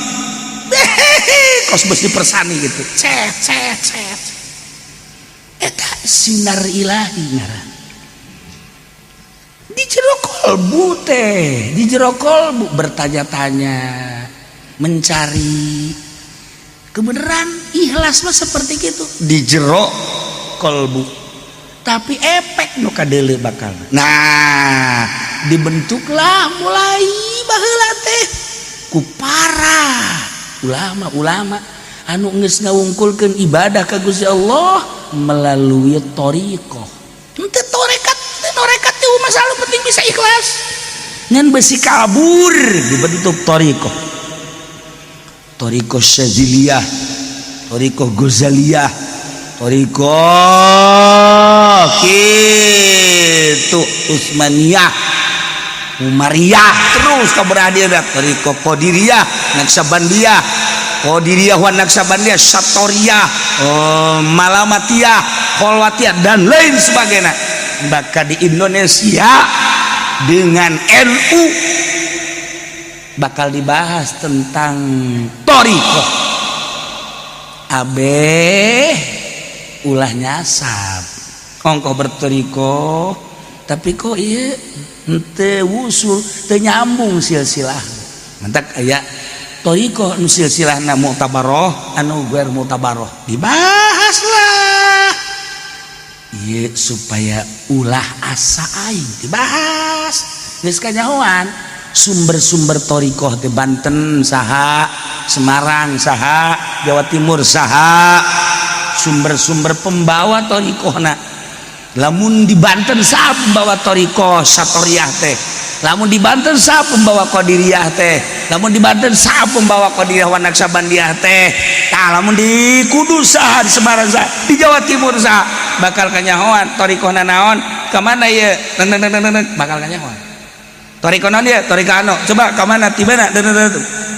Kos besi persani gitu, cet cet cet. Eta sinar ilahi ngaran di jero kolbu teh. Di jero kolbu bertanya-tanya, mencari kebenaran. Ikhlas mah seperti itu di jero kolbu, tapi efek nu kadeuleu bakal. Nah, dibentuklah mulai baheula teh ku para ulama-ulama anu geus ngawungkulkeun ibadah ka Gusti Allah melalui thoriqoh. Henteu torekat, teu torekat teh masalah, penting bisa ikhlas. Ngan besi kabur dibentuk thoriqoh, thoriqoh Syaziliyah, thoriqoh Ghazaliyah, thoriqoh kitu Utsmaniyah, Umariyah, terus keberadaan thoriqoh Qadiriyah, Naqsyabandiyah, Qadiriyah wa Naqsyabandiyah, Satoriyah, oh, Malamatiyah, Kholwatiyah, dan lain sebagainya. Bahkan di Indonesia dengan NU bakal dibahas tentang thoriqoh. Abeh ulah nyasab ongkoh berthoriqoh, tapi kok iya henteu wusul, teu nyambung silsilah. Mantak aya thoriqoh nu silsilahna mu'tabaroh, anu ghair mu'tabaroh, dibahas lah ieu supaya ulah asa aing. Dibahas geus kanyahoan sumber-sumber thoriqoh di Banten saha, Semarang saha, Jawa Timur saha, sumber-sumber pembawa thoriqohna. Lamun di Banten saha pembawa thoriqoh Satoriyah teh? Lamun di Banten saha pembawa Qadiriyah teh? Lamun di Banten saha pembawa Qadiriyah wa Naqsyabandiyah teh? Tah, lamun di Kudus saha? Di Semarang saha? Di Jawa Timur saha? Bakal kanyahoan thoriqohna naon, ka mana ieu, bakal kanyahoan thoriqoh naon ieu, thoriqoh anu, coba ka mana, ti mana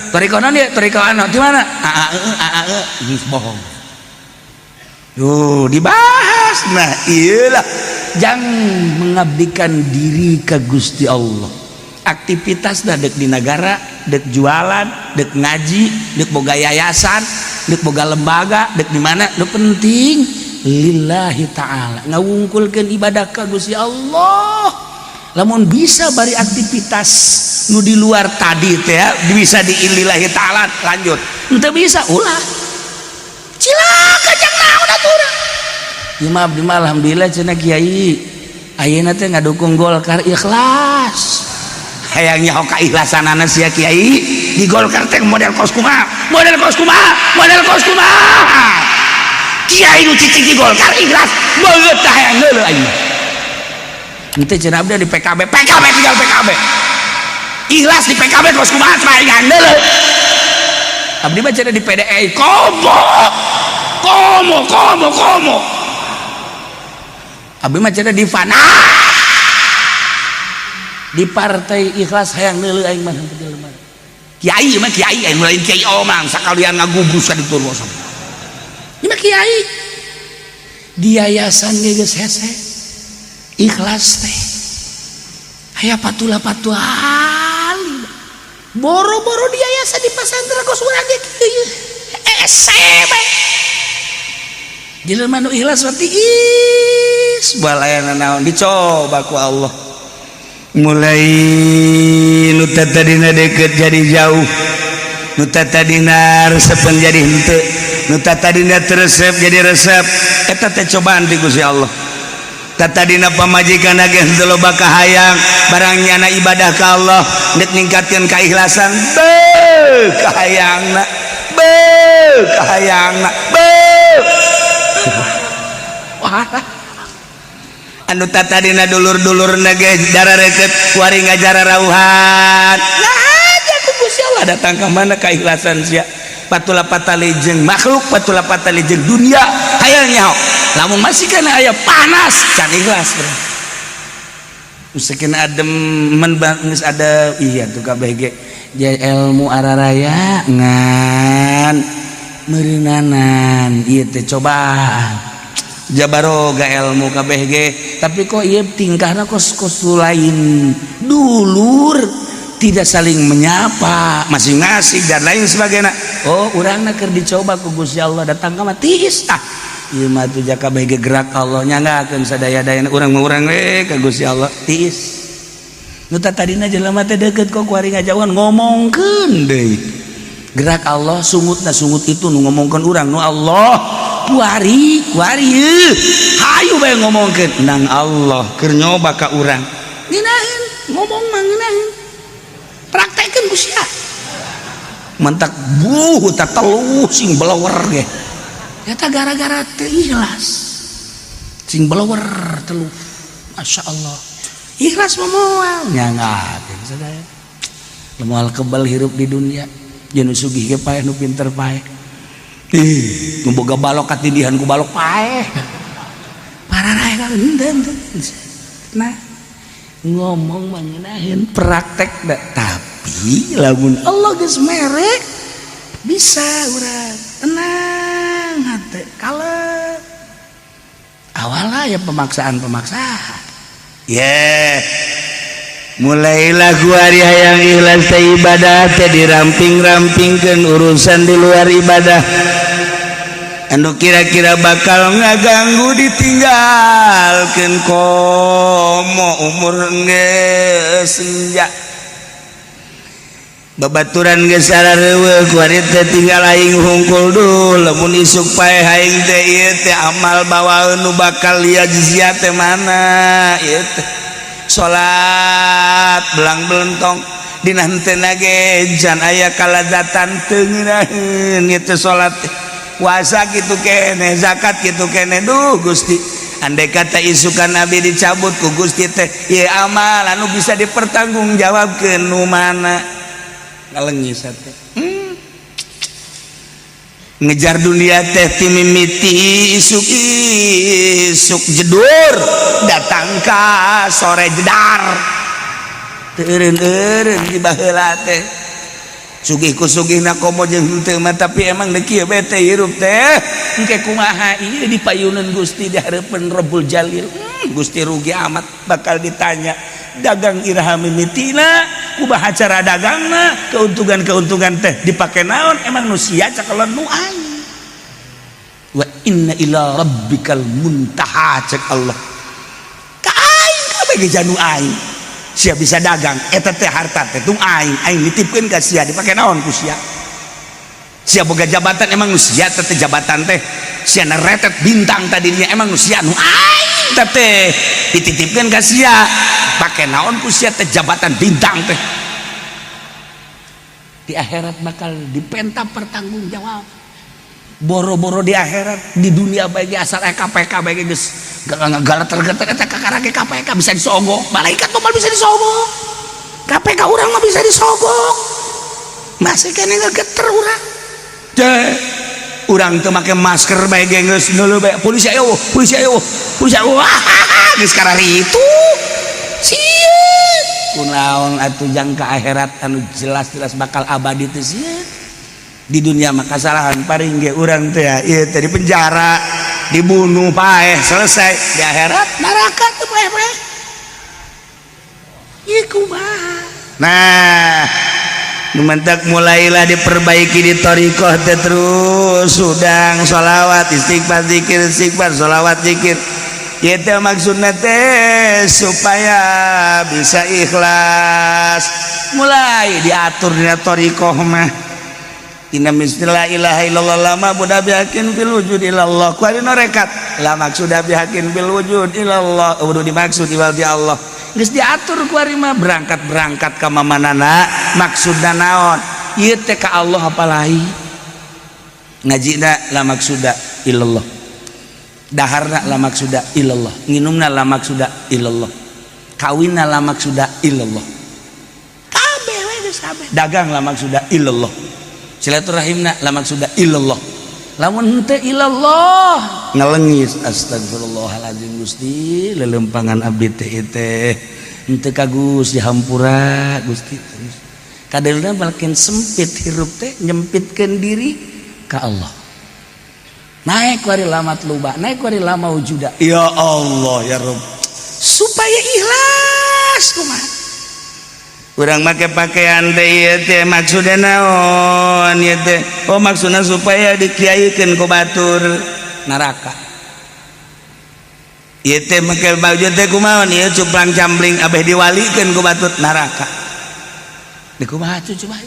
thoriqoh naon ieu, thoriqoh anu di mana, a a e a a e geus bohong. Tuh dibahas. Nah, iyalah jangan mengabdikan diri ke Gusti Allah. Aktivitas dah dek di negara, dek jualan, dek ngaji, dek boga yayasan, dek boga lembaga, dek di mana, nu penting lillahi ta'ala, ngawungkulkeun ibadah ka Gusti Allah. Lamun bisa bari aktivitas nu di luar tadi teh bisa di lillahi ta'ala, lanjut. Henteu bisa, ulah, cilaka. Jang naon atuh? Ya maaf di, alhamdulillah cenah kiai ayeuna teh ngadukung Golkar ikhlas. Hayang nyaho keikhlasanana sia kiai di Golkar teh model kos kumaha, model kos kumaha, model kos kumaha? Kiai nu cicing di Golkar ikhlas beungeut tah, hayang heuleuh aing. Henteu cenah, abdi di PKB, PKB tinggal PKB ikhlas di PKB kos kumaha, hayang heuleuh. Abdi mah cenah di PDI komo komo komo komo. Abdi mah cenah di fana di partai ikhlas, hayang neuleuh aing mah. Kiai mah kiai aing, lain kiai omang sakalian ngagubrus ka ditu. Ieu mah kiai di yayasan ge geus hese ikhlas teh. Aya patula patuali boro-boro di yayasan, di pesantren kos urang ge kieu ese bae. Jelema nu ikhlas berarti is balayana naon dicoba ku Allah, mulai nu tadina deket jadi jauh, nu tadina resepen jadi henteu, nu tadina resep jadi resep. Eta teh cobaan ti Gusti Allah. Tadina pamajikan ge henteu loba kahayang, barang nyana ibadah ka Allah nek ningkatkeun keikhlasan, beuh kahayangna, beuh kahayangna, beuh. Wah, anu tadina dulur-dulur ge darareket, kuari ngajar rauhan. Nah aja ku Gusti Allah datang ke mana keikhlasan sia. Patula patali jeung makhluk, patula patali jeung dunia. Hayang nyaho lamun masih kana aya panas, can ikhlas bro. Usekeun adem men geus ada. Iya tuh, kabeh ge ilmu araraya ngan meureunnanan. Ieu teh cobaan. Jabaroga ilmu kabeh ge, tapi kok ieu tingkahna kos kos lain dulur. Tidak saling menyapa masing-masing dan lain sebagainya. Oh, urangna keur dicoba ku Gusti Allah, datang ka mah tiis. Ah, ieu mah tuh jaka bae gerak Allah, nyanggakeun sadaya-dayana urang mah, urang we ka Gusti Allah tiis. Nu tadina jelema teh deukeut kok kuari ngajauhan, ngomongkeun deui gerak Allah, sungutna sungut itu nu ngomongkeun urang nu Allah, kuari kuari hayu bae ngomongkeun nang Allah keur nyoba ka urang. Ngeunaheun ngomong mah, ngeunaheun praktekeun ku sia, mantak buh tak teluh sing belewer ge. Eta gara-gara teu ikhlas sing belewer teluh. Masya Allah, ikhlas mah moal nyangakeun sadaya, moal kebal hirup di dunia. Jeung nu sugih ge paeh, nu pinter paeh. Ih, nu boga balok katindihan ku balok paeh, pararae kan henteu. Nah, ngomong mah ngeunaheun, praktek da. Tapi lamun Allah geus mere, bisa urang tenang hate kalem. Awalnya ya pemaksaan-pemaksaan Yeah. Mulailah kuari hayang ikhlas teh, ibadah teh diramping-rampingkeun urusan di luar ibadah anu kira-kira bakal ngaganggu ditinggalkeun, komo umur geus senja, babaturan geus sarareuweuh. Kuari teh tinggal aing hungkul duh, lamun isuk paeh aing teh, ieu teh amal bawaeun nu bakal yajzia teh mana ieu teh? Salat belang belentong dina henteu ge can aya kalazatan, teu ngeunaheun ieu teh salat teh. Puasa kitu keneh, zakat kitu keneh. Duh Gusti, andai kata isukan Nabi dicabut ku Gusti teh, ieu amal anu bisa dipertanggungjawabkeun nu mana? Ngalengis teh. Ngejar dunia teh ti mimiti isuk isuk jedur datang ka sore jedar, teu eureun-eureun di baheula teh. Sugih ku sugihna, komo jeung henteu mah, tapi emang deuk kieu bae teh hirup teh. Engke kumaha ieu di payuneun Gusti, di hareupeun Rabbul Jalil? Gusti rugi amat bakal ditanya dagang iraha mimitina, kumaha cara dagangna, keuntungan-keuntungan teh dipake naon, emang nu sia cakalan nu aing. Wa inna ila rabbikal muntaha, cek Allah ka aing kabeh ge janu aing. Sia bisa dagang eta teh, harta teh tung aing, aing nitipkeun ka sia, dipake naon ku sia? Sia boga jabatan, emang nu sia teh jabatan teh? Sia neretet bintang tadinya, emang nu sia? Nu aing teh teh dititipkeun ka sia, pake naon ku sia teh jabatan bintang teh? Di akhirat bakal dipenta pertanggungjawab. Boro-boro di akhirat, di dunia bagi asal KPK bagi geus galater-galater eta kakara ge KPK bisa disogok, malaikat mah bisa disogok, KPK urang mah bisa disogok, masih keneh ngegeter urang teh. Urang teu make masker bae ge geus neuleuh bae, polisi ayo, polisi ayo, polisi ayo, wah, geus kararitu sieun. Kunaon atuh jangka akhirat anu jelas-jelas bakal abadi teh sieun? Di dunia mah kasalahan paring ge urang teh ieu teh di penjara, dibunuh, paeh, selesai. Di akhirat neraka teh paeh-paeh, ieu kumaha? Nah, mentak mulailah diperbaiki di thoriqoh teh, terus sudang sholawat, istighfar, zikir, istighfar, sholawat, zikir. Ieu teh maksudna teh supaya bisa ikhlas. Mulai diatur dina thoriqoh mah. Inna la ilaha illallah la ma'budu bihaqqin fil wujud illallah. Ku ari rekat la maksuda bihaqqin fil wujud illallah. Udah dimaksud iwal di Allah. Geus diatur ku ari mah, berangkat-berangkat ka mamanana maksudna naon? Ieu teh ka Allah apa lain? Ngajina la maksuda illallah. Daharna la maksuda illallah. Nginumna la maksuda illallah. Kawinna la maksuda illallah. Kabeh we geus kabeh. Dagang la maksuda illallah. Silaturahimna la maksuda illallah. Lamun henteu illallah, ngalengis, astagfirullahaladzim, Gusti, lelempangan abdi teh teh henteu ka Gusti, hampura Gusti. Kadelna makin sempit hirup teh, nyempitkeun diri ka Allah. Naik wari lama tluba, naik wari lama wujuda. Ya Allah ya Rabb, supaya ikhlas kumaha? Urang make pakaian teh ieu teh maksudna naon ieu teh? Oh, maksudna supaya dikiaikeun ku batur, neraka. Ieu teh make baju teh kumaha ieu, cuplang cambling abeh diwalikeun ku batur, neraka. Di kumaha coba?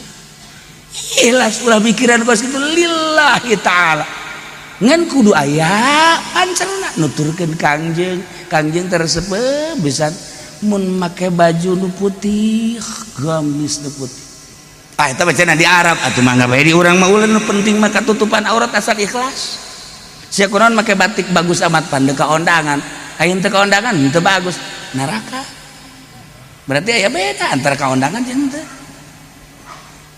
Ikhlas, ulah mikiran kos kitu, lillahi ta'ala. Ngan kudu aya pancerna nuturkeun Kangjeng. Kangjeng teresep bisa mun make baju nu putih, gamis nu putih. Ah, eta bacana di Arab atuh, mangga bae di urang mah. Ulah, nu penting mah katutupan aurat, asal ikhlas. Sia kunaon make batik bagus amat, pan ka ondangan? Ayeuna teu ka ondangan teu bagus, neraka. Berarti aya beda antara ka ondangan jeung teu.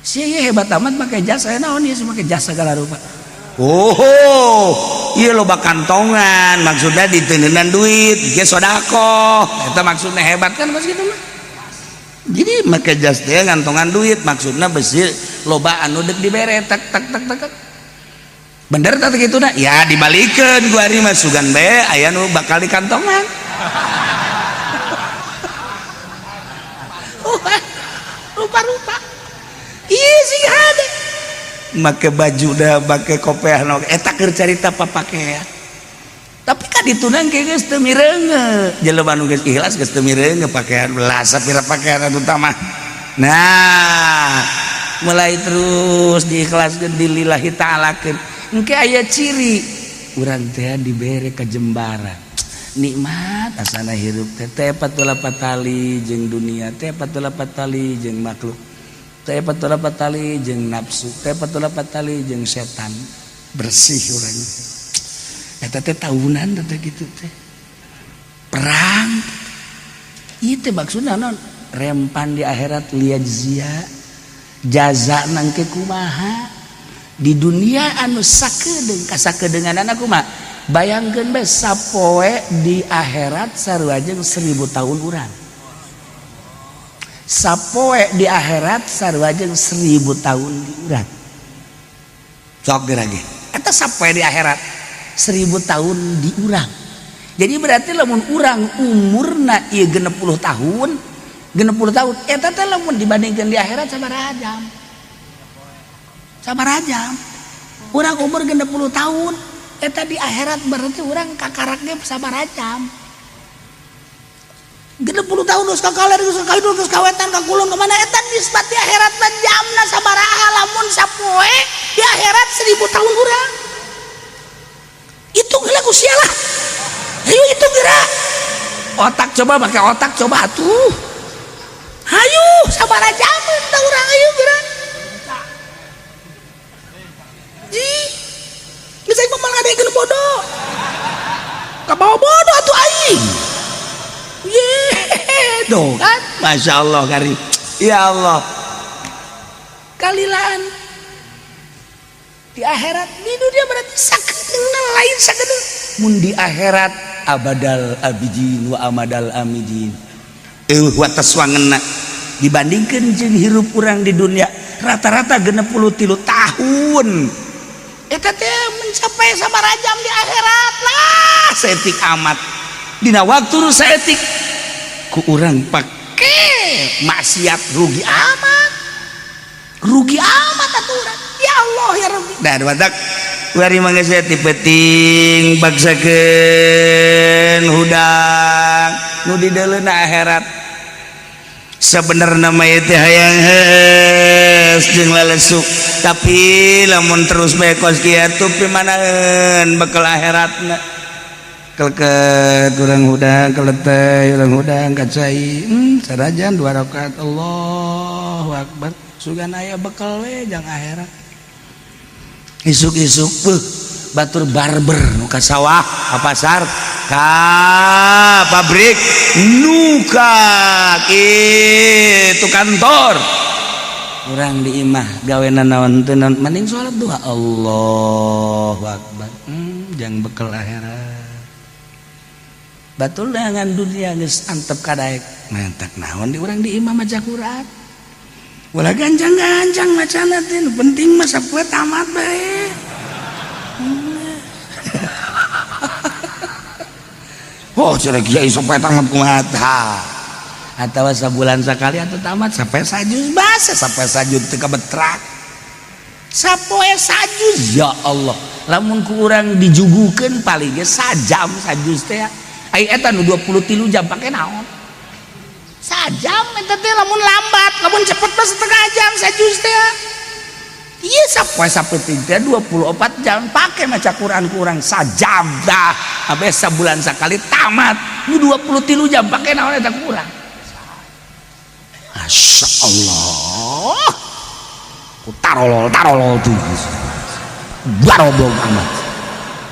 Sia hebat amat make jas, aya naon ieu make jas segala rupa? Oh, iya, loba kantongan, maksudnya ditendenan duit ge sodakoh, eta maksudnya hebat kan pas gitu mah. Jadi make jas teh ngantongan duit, maksudnya besi loba anu dek dibere, tak tak tak tak. Bener tak gitu dah ya, dibalikeun gua ari mah, sugan bae aya nu bakal di kantongan. Rupa-rupa iya sih ada make baju dah, make kopiah no eta keur carita papakean. Tapi kan ditunang ke geus teu mireunge jelema nu geus ikhlas, geus teu mireunge pakaian belas sapira pakaian anu utama. Nah, mulai terus diikhlaskeun, dilillahi ta'alakeun, engke aya ciri urang teh dibere kajembaran nikmat asana hirup teh teh patula patali jeung dunia teh, patula patali jeung makhluk teh, patula patali jeung nafsu teh, patula patali jeung setan. Bersih urang eta teh, tahunan teh gitu teh perang ieu teh. Maksudna naon? Rempan di akhirat, liyajzia, jaza nangke kumaha di dunia anu sakedeung kasakedeunganana kumaha. Bayangkeun bae, sapoe di akhirat sarua jeung 1000 tahun urang. Sapoe di akhirat sarua jeung 1000 tahun di urang. Sok geura ge eta, sapoe di akhirat 1000 tahun di urang. Jadi berarti lamun urang umurna ieu 60 tahun, 60 tahun eta teh lamun dibandingkeun di akhirat sabaraha jam? Sabaraha jam urang umur 60 tahun eta di akhirat? Berarti urang kakarak ge sabaraha jam? 60 tahun geus ka kaler, geus ka kidul, geus ka wetan, ka kulon, ka mana, eta nisbat di akhirat mah jamna sabaraha? Lamun sapoe di akhirat 1000 tahun urang, hitung heula ku sia lah. Ayo hitung geura, otak coba, pakai otak coba atuh. Hayu, sabaraha jaman tah urang? Ayo geura ji, geus aing mah ngadekeun bodoh, kabawa bodoh atuh aing. Ye, tuh kan, masya Allah kari, ya Allah, kalilaan di akhirat. Di dunia berarti sakedeungna lain sakedeung, mun di akhirat abadal abidin wa amadal amidin, eueuh wates wangenna dibandingkeun jeung hirup urang di dunia rata-rata 63 tahun. Eta teh mencapai sabaraha jam di akhirat lah? Saeutik amat. Dina waktu nu saeutik ku urang pake maksiat, rugi amat, rugi amat atuh urang. Ya Allah ya Rabbi. Dan batak wari mangga ti penting baksakeun hudang nu dideuleuna akhirat. Sebenarnya mah teh hayang heus jeung lalesuk, tapi lamun terus bae kos kitu pimanaeun bekal akhiratna? Keleket urang hudang, keleteh urang hudang kacai, sarajan dua rakaat, Allahu akbar, sugan aya bekal we jang akhirat. Isuk-isuk beuh batur barber nu ka sawah, ka pasar, ka pabrik, nu ka kitu kantor. Urang di imah gawena naon? Teu naon, mending salat duha, Allahu akbar, jang bekal akhirat. Batul dengan dunia geus antep kadaek, mantak naon di urang di imah maca Quran? Ulah gancang-gancang macana teh, nu penting mah sapoe tamat bae. Oh, cenah kiai, sapoe tamat kumaha tah? Atau sabulan sekali atau tamat sampai sajuz bahasa sampai sajuz teu kabetrak. Sapoe sajuz ya Allah. Lamun ku urang dijugukeun paling ge sajam sajuz teh. Ai eta nu 23 jam pake naon? Sajam eta teh lamun lambat, lamun cepet mah setengah jam sajuz teh. Iya sapoe sapeuting teh 24 jam pake maca Quran kurang sajam dah. Habis sabulan sakali tamat. Nu 23 jam pake naon eta kurang. Masya Allah. Ku tarolol tarolol tuh. Baroblok amat.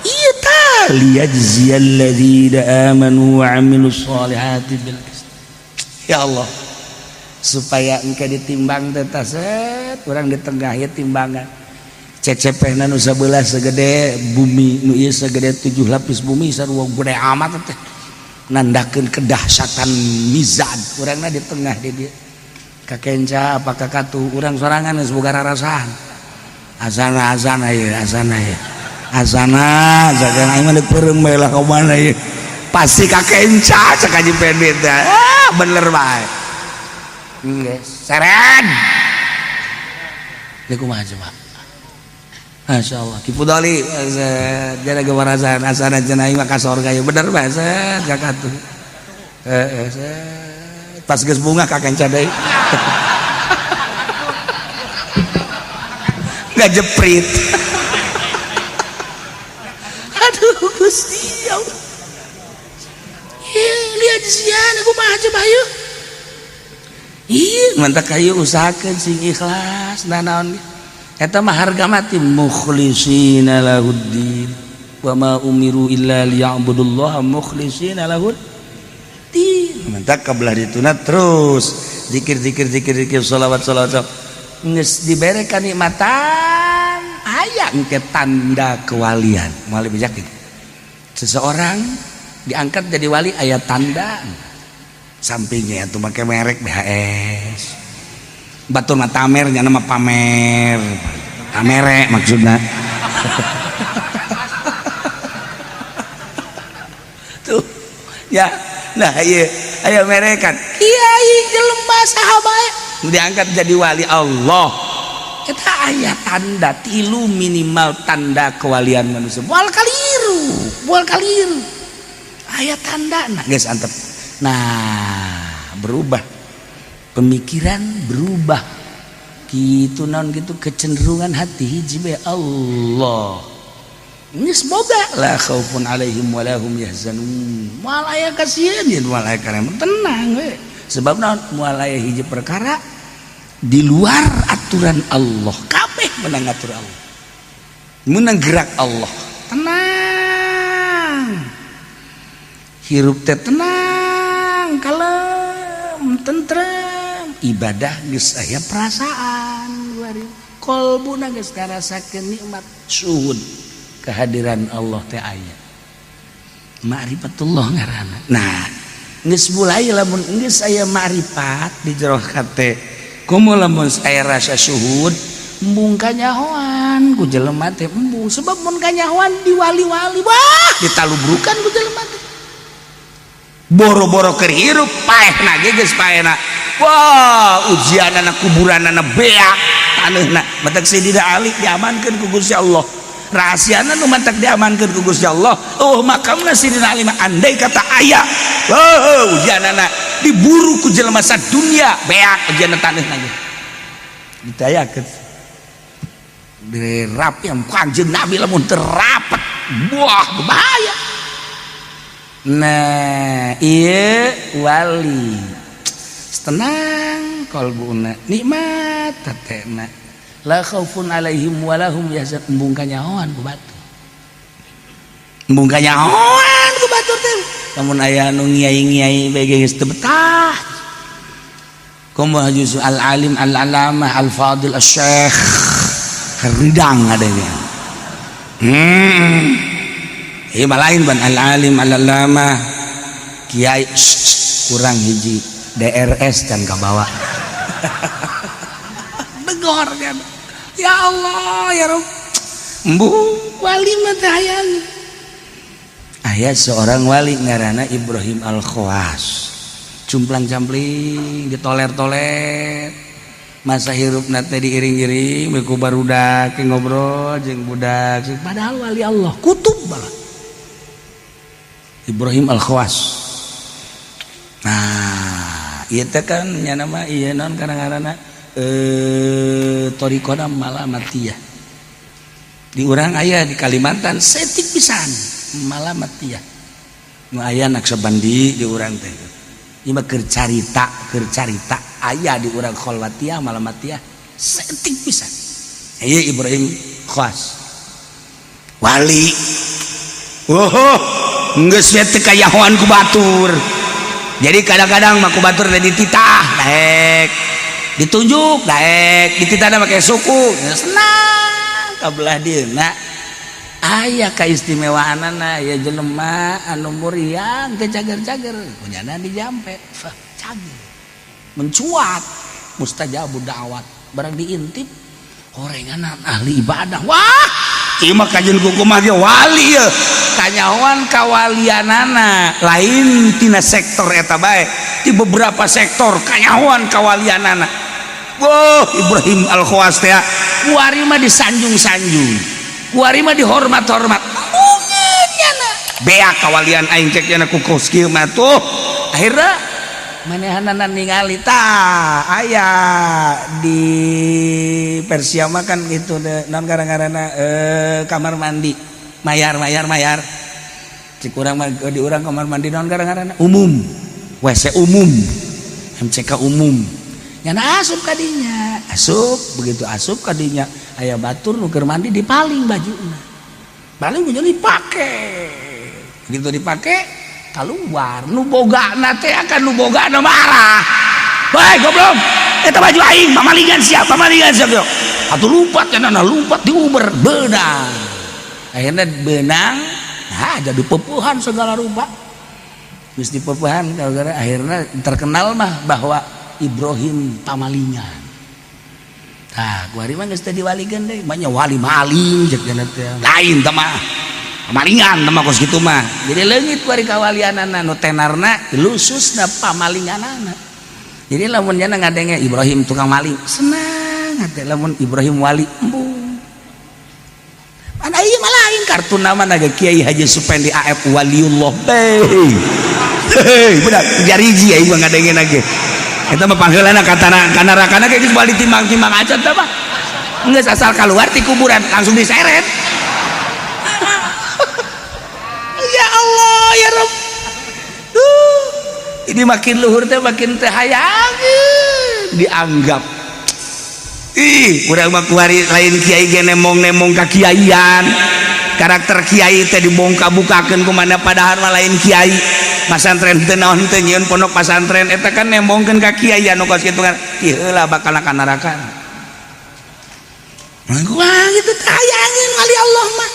Iya ta liyajziyal ladzina amanu wa amilus solihati bil qist. Ya Allah. Supaya engke ditimbang teh set urang di tengah ieu timbangan. Cecepehna nu sabelah segede bumi, nu ieu segede 7 lapis bumi sarua gede amat teh. Nandakeun kedahsyatan mizan urangna di tengah di dieu. Kakenca apa kakatu urang sorangan geus boga rarasaan. Azana azana ieu azana ieu. Azana zagan aing mah peureum bae lah ka mana ieu. Pasti kakenca cek Haji Pendit teh. Ah bener bae. Geus seren. Ieu kumaha coba? Masya Allah. Ki Pudoli jana gewarasan asana cenah aing mah ka sorga ieu bener bae set kakatu. Heeh set. Pas geus bunga kakenca deui. Ngajeprit. Aduh Gusti ya Allah. Lihat sian aku mah coba yuk. Ih, mantak kayu usahakeun sing ikhlas nanaon. Eta mah harga mati mukhlishina lahuddin. Wa ma umiru illa liya'budullaha mukhlishina lahuddin. Mantak kabelah dituna terus zikir zikir zikir zikir sholawat sholawat. Geus dibere kanikmatan aya engke tanda kewalian. Moal dibejakeun. Seseorang diangkat jadi wali aya tanda sampingnya tuh make merek BHS. Batur mah tamer nya mah pamer. Tamere maksudna. Tuh ya. Nah ieu aya merekan. Kiai jelema saha bae diangkat jadi wali Allah. Eta aya tanda tilu minimal tanda kewalian manusia. Moal kaliru, moal kaliru. Aya tanda nah geus antep. Nah, berubah. Pemikiran berubah. Kitu naon kitu kecenderungan hati hiji bae Allah. Geus boga la khaufun alaihim wa lahum yahzanun. Moal aya kasieun ye moal aya karema tenang we. Sebab naon moal aya hiji perkara di luar aturan Allah. Kabeh menang atur Allah. Menang gerak Allah. Tenang. Hirup teh tenang, kalem, tentrem. Ibadah geus aya perasaan kolbuna geus ngarasakeun nikmat syuhud kehadiran Allah teh aya. Ma'rifatullah ngaranna. Nah, geus mulai lamun geus aya ma'rifat di jero hate. Komo lamun aya rasa syuhud, embung kanyahoan ku jelema teh embung sebab mun kanyahoan diwali-wali wah ditalubrukan ku jelema teh. Boro-boro keur hirup paehna ge geus paehna. Wah, ujianana kuburanana beak taneuhna. Matak Sayyidina Ali diamankeun ku Gusti Allah. Rahasiana nu matak diamankeun ku Gusti Allah. Oh, makamna Sayyidina Ali mah andai kata aya. Oh, ujianana diburu ku jelema sadunya beak ujianna taneuhna ge. Ditayakeun. Dirap yang Kanjeng Nabi lamun teu rapet, wah bahaya. Nah, ieu wali. Tenang kalbuna, nikmat hatena. La khaufun alaihim wa lahum yahzanun. Embung kanyahoan ku batur. Embung kanyahoan ku batur teh. Lamun aya nu ngiai-ngiai bae geus teu betah. Kumaha juzu al-alim al-alamah al-fadil asy-syekh. Ridang adanya. Ieu mah lain ban al-alim al-alamah kiai kurang hiji DRS can kabawa. Begor kan. Ya Allah ya Rabb. Embu wali mah teh hayang. Aya seorang wali ngaranna Ibrahim Al-Khawas. Cumplang-campling ditoler-toler masa hirup teh diiring-iring ku barudak ngobrol jeung budak, padahal wali Allah kutub balah Ibrahim Al-Khawas. Nah, ieu teh kan nya nama ieu naon kadang-kadang thoriqona Malamatiyah. Di urang aya di Kalimantan setik pisan Malamatiyah. Nu aya Naksabandi di urang teh. Ieu mah keur carita aya di urang Khalwatiyah Malamatiyah setik pisan. Ieu Ibrahim Khawas. Wali. Oh, geus we teu kayahoan ku batur. Jadi kadang-kadang mah ku batur teh dititah daek. Ditunjuk daek, dititahna make suku. Senang kabelah dieuna. Aya kaistimewaanana ya jelema anu muriang teu cager-cager, kunyana dijampe, cager. Mencuat mustajabud da'wat, barang diintip horenganan ahli ibadah. Wah, ieu mah kajeun kukumaha ge wali ye. Kanyahoan kawalianana lain tina sektor eta bae, di beberapa sektor kanyahoan kawalianana. Wah, Ibrahim Al-Khawas teh kuari mah disanjung-sanjung, kuari mah dihormat-hormat. Embungeun nyana. Beak kawalian aing cek nyana ku kos kieu mah tuh. Akhirna manehanana ningali tah aya di Persia mah kan gitu deh, non gara-garana kamar mandi mayar mayar mayar. Cik urang mah di urang kamar mandi non gara-garana umum, WC umum, MCK umum. Nyana asup kadinya, asup begitu asup kadinya aya batur nu keur mandi dipaling bajuna. Paling baju dipake. Begitu dipake keluar nu bogana teh akan nu bogana marah. Woi goblok, eta baju aing pamalingan sia, pamalingan sia. Atuh lumpat cenah, lumpat diuber beunang. Akhirnya beunang, nah jadi pepuhan segala rupa. Geus dipepuhan gara-gara akhirnya terkenal mah bahwa Ibrahim pamalingan. Tah, kuari mah geus teu diwalikeun deui, mah nya wali maling cek cenah teh. Lain teh mah. Pamalingan teh mah kos kitu mah. Jadi leungit kuari kawalianana nu tenarna lususna pamalinganana. Jadi lamun nya ngadenge Ibrahim tukang maling, senang hati lamun Ibrahim wali embung. Mana ieu mah lain kartu nama naga Kiai Haji Supendi AF waliullah. Hei, budak jariji aing mah ngadenge lagi. Eta mah pangheulana katana kana rakana geus bali timbang-timbang acan teh mah. Geus asal keluar ti kuburan langsung diseret. Ya Allah ya Rabb. Ini makin luhur teh makin teh hayangeun dianggap. Ih, urang mah kuari lain kiai ge nemong-nemong ka kiaian. Karakter kiai teh dibongka-bukakeun kumana padahal mah lain kiai. Pasantren teu naon teu nyieun pondok pasantren eta kan nembongkeun ka kiai anu kos kitu kan. Ih heula bakal ka neraka. Wah gitu hayangeun wali Allah mah.